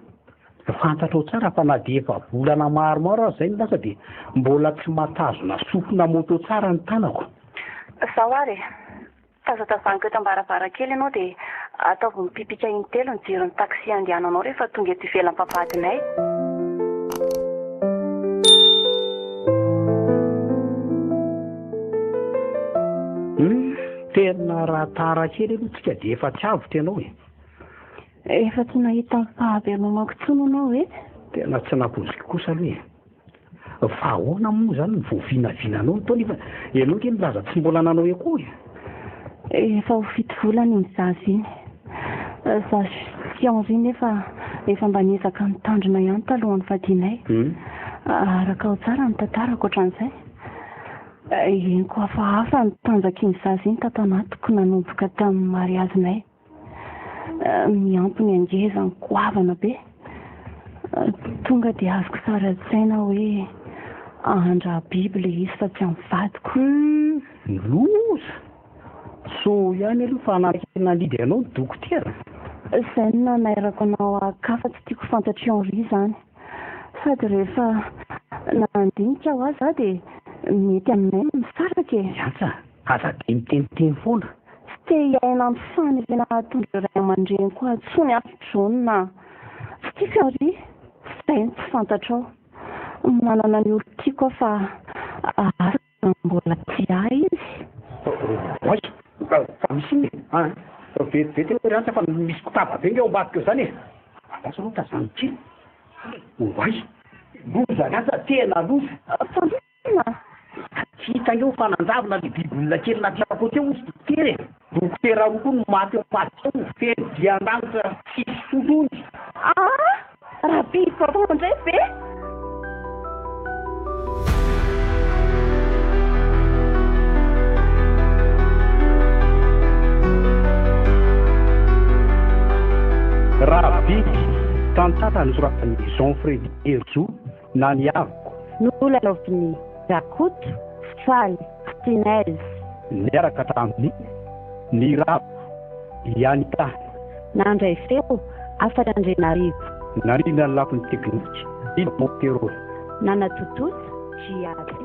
Speaker 1: Fantatrao tsara fa na dia efa volana maromaro aza izay no lasa dia mbola tsy mahatazona sofina moto tsara ny tanako.
Speaker 4: Izao ary e! Tazatazaniko eto am-baravarankely ianao dia ataovy mipipika intelo ny jiron'ny taxi andehananao rehefa tonga eto ivelan'ny vavahadinay.
Speaker 1: Hum, tena raha tara kely aloha tsika dia efa tsy avotra ianao e.
Speaker 4: Efa tsy nahita ny fahavelomako intsony ianao e?
Speaker 1: Tena tsy nampoiziko kosa aloha e. Fa ahoana moa izany no voavinavinanao ny taona efa ianao ange nilaza tsy mbola nanao echo e?
Speaker 4: Efa ho fito volana iny zaza iny. Za sy Henri nefa efa mba niezaka nitandrina ihany talohan'ny fadianay. Araka ao tsara ny tantarako hatramin'izay. Henoko hafahafa ny tanjak'iny zaza iny tato anatiko nanomboka tamin'ny mariazinay. Miampy ny angezany goavana be. Tonga dia azoko sary an-tsaina hoe an-dRabiby ilay izy fa tsy amin'ny vadiko.
Speaker 1: Hum! Loza! Soa ihany aloha fa nanaiky nandidy anao ny dokotera.
Speaker 4: Izay no nanairako anao haka fa tsy tiako ho fantatr'i Henri izany. Sady rehefa nandinika ho'a za dia. Mety aminay ny misaraka e.
Speaker 1: Miantsa, aza dia miteniteny foana.
Speaker 4: Tsy te hiaina amin'ny faniriana hahatondra ireo ray aman-dreniko ahy intsony aho Jaona a. Tsy tiako Henri, izay no tsy fantatrao. Manana ny olon-tiako aho fa asa raha mbola tia ahy izy.
Speaker 1: Oay! Fa misy inona e? An! Vetivety aloha ry Antsa fa misy kotaba be nge ao ambadika ao izany e! Andraso aloha tazano kely. Oay! Loza ry Antsa, tena loza!
Speaker 4: Fa inona?
Speaker 1: Tsy hita eo fa nanjavona le biby olona kely naterako teo ozy dokotera e! Dokotera roa koa no maty eo ambadika eo, feno dian-danitra tsisy solony.
Speaker 4: Aa! Raha biby vaovao indray ve?
Speaker 1: Raha biby, tantara nosoratan'i Jean Freddy Herizo na ny Avoko.
Speaker 5: Nolalaovin'i Rakoto, Faly, Tinez.
Speaker 1: Niaraka tamin'i Niravo, i Anita.
Speaker 5: Nandray feo, Hafatra Andrianarivo.
Speaker 1: Nandrindra ny lafiny teknika, Dina Montero.
Speaker 5: Nanatontosa, Djihad.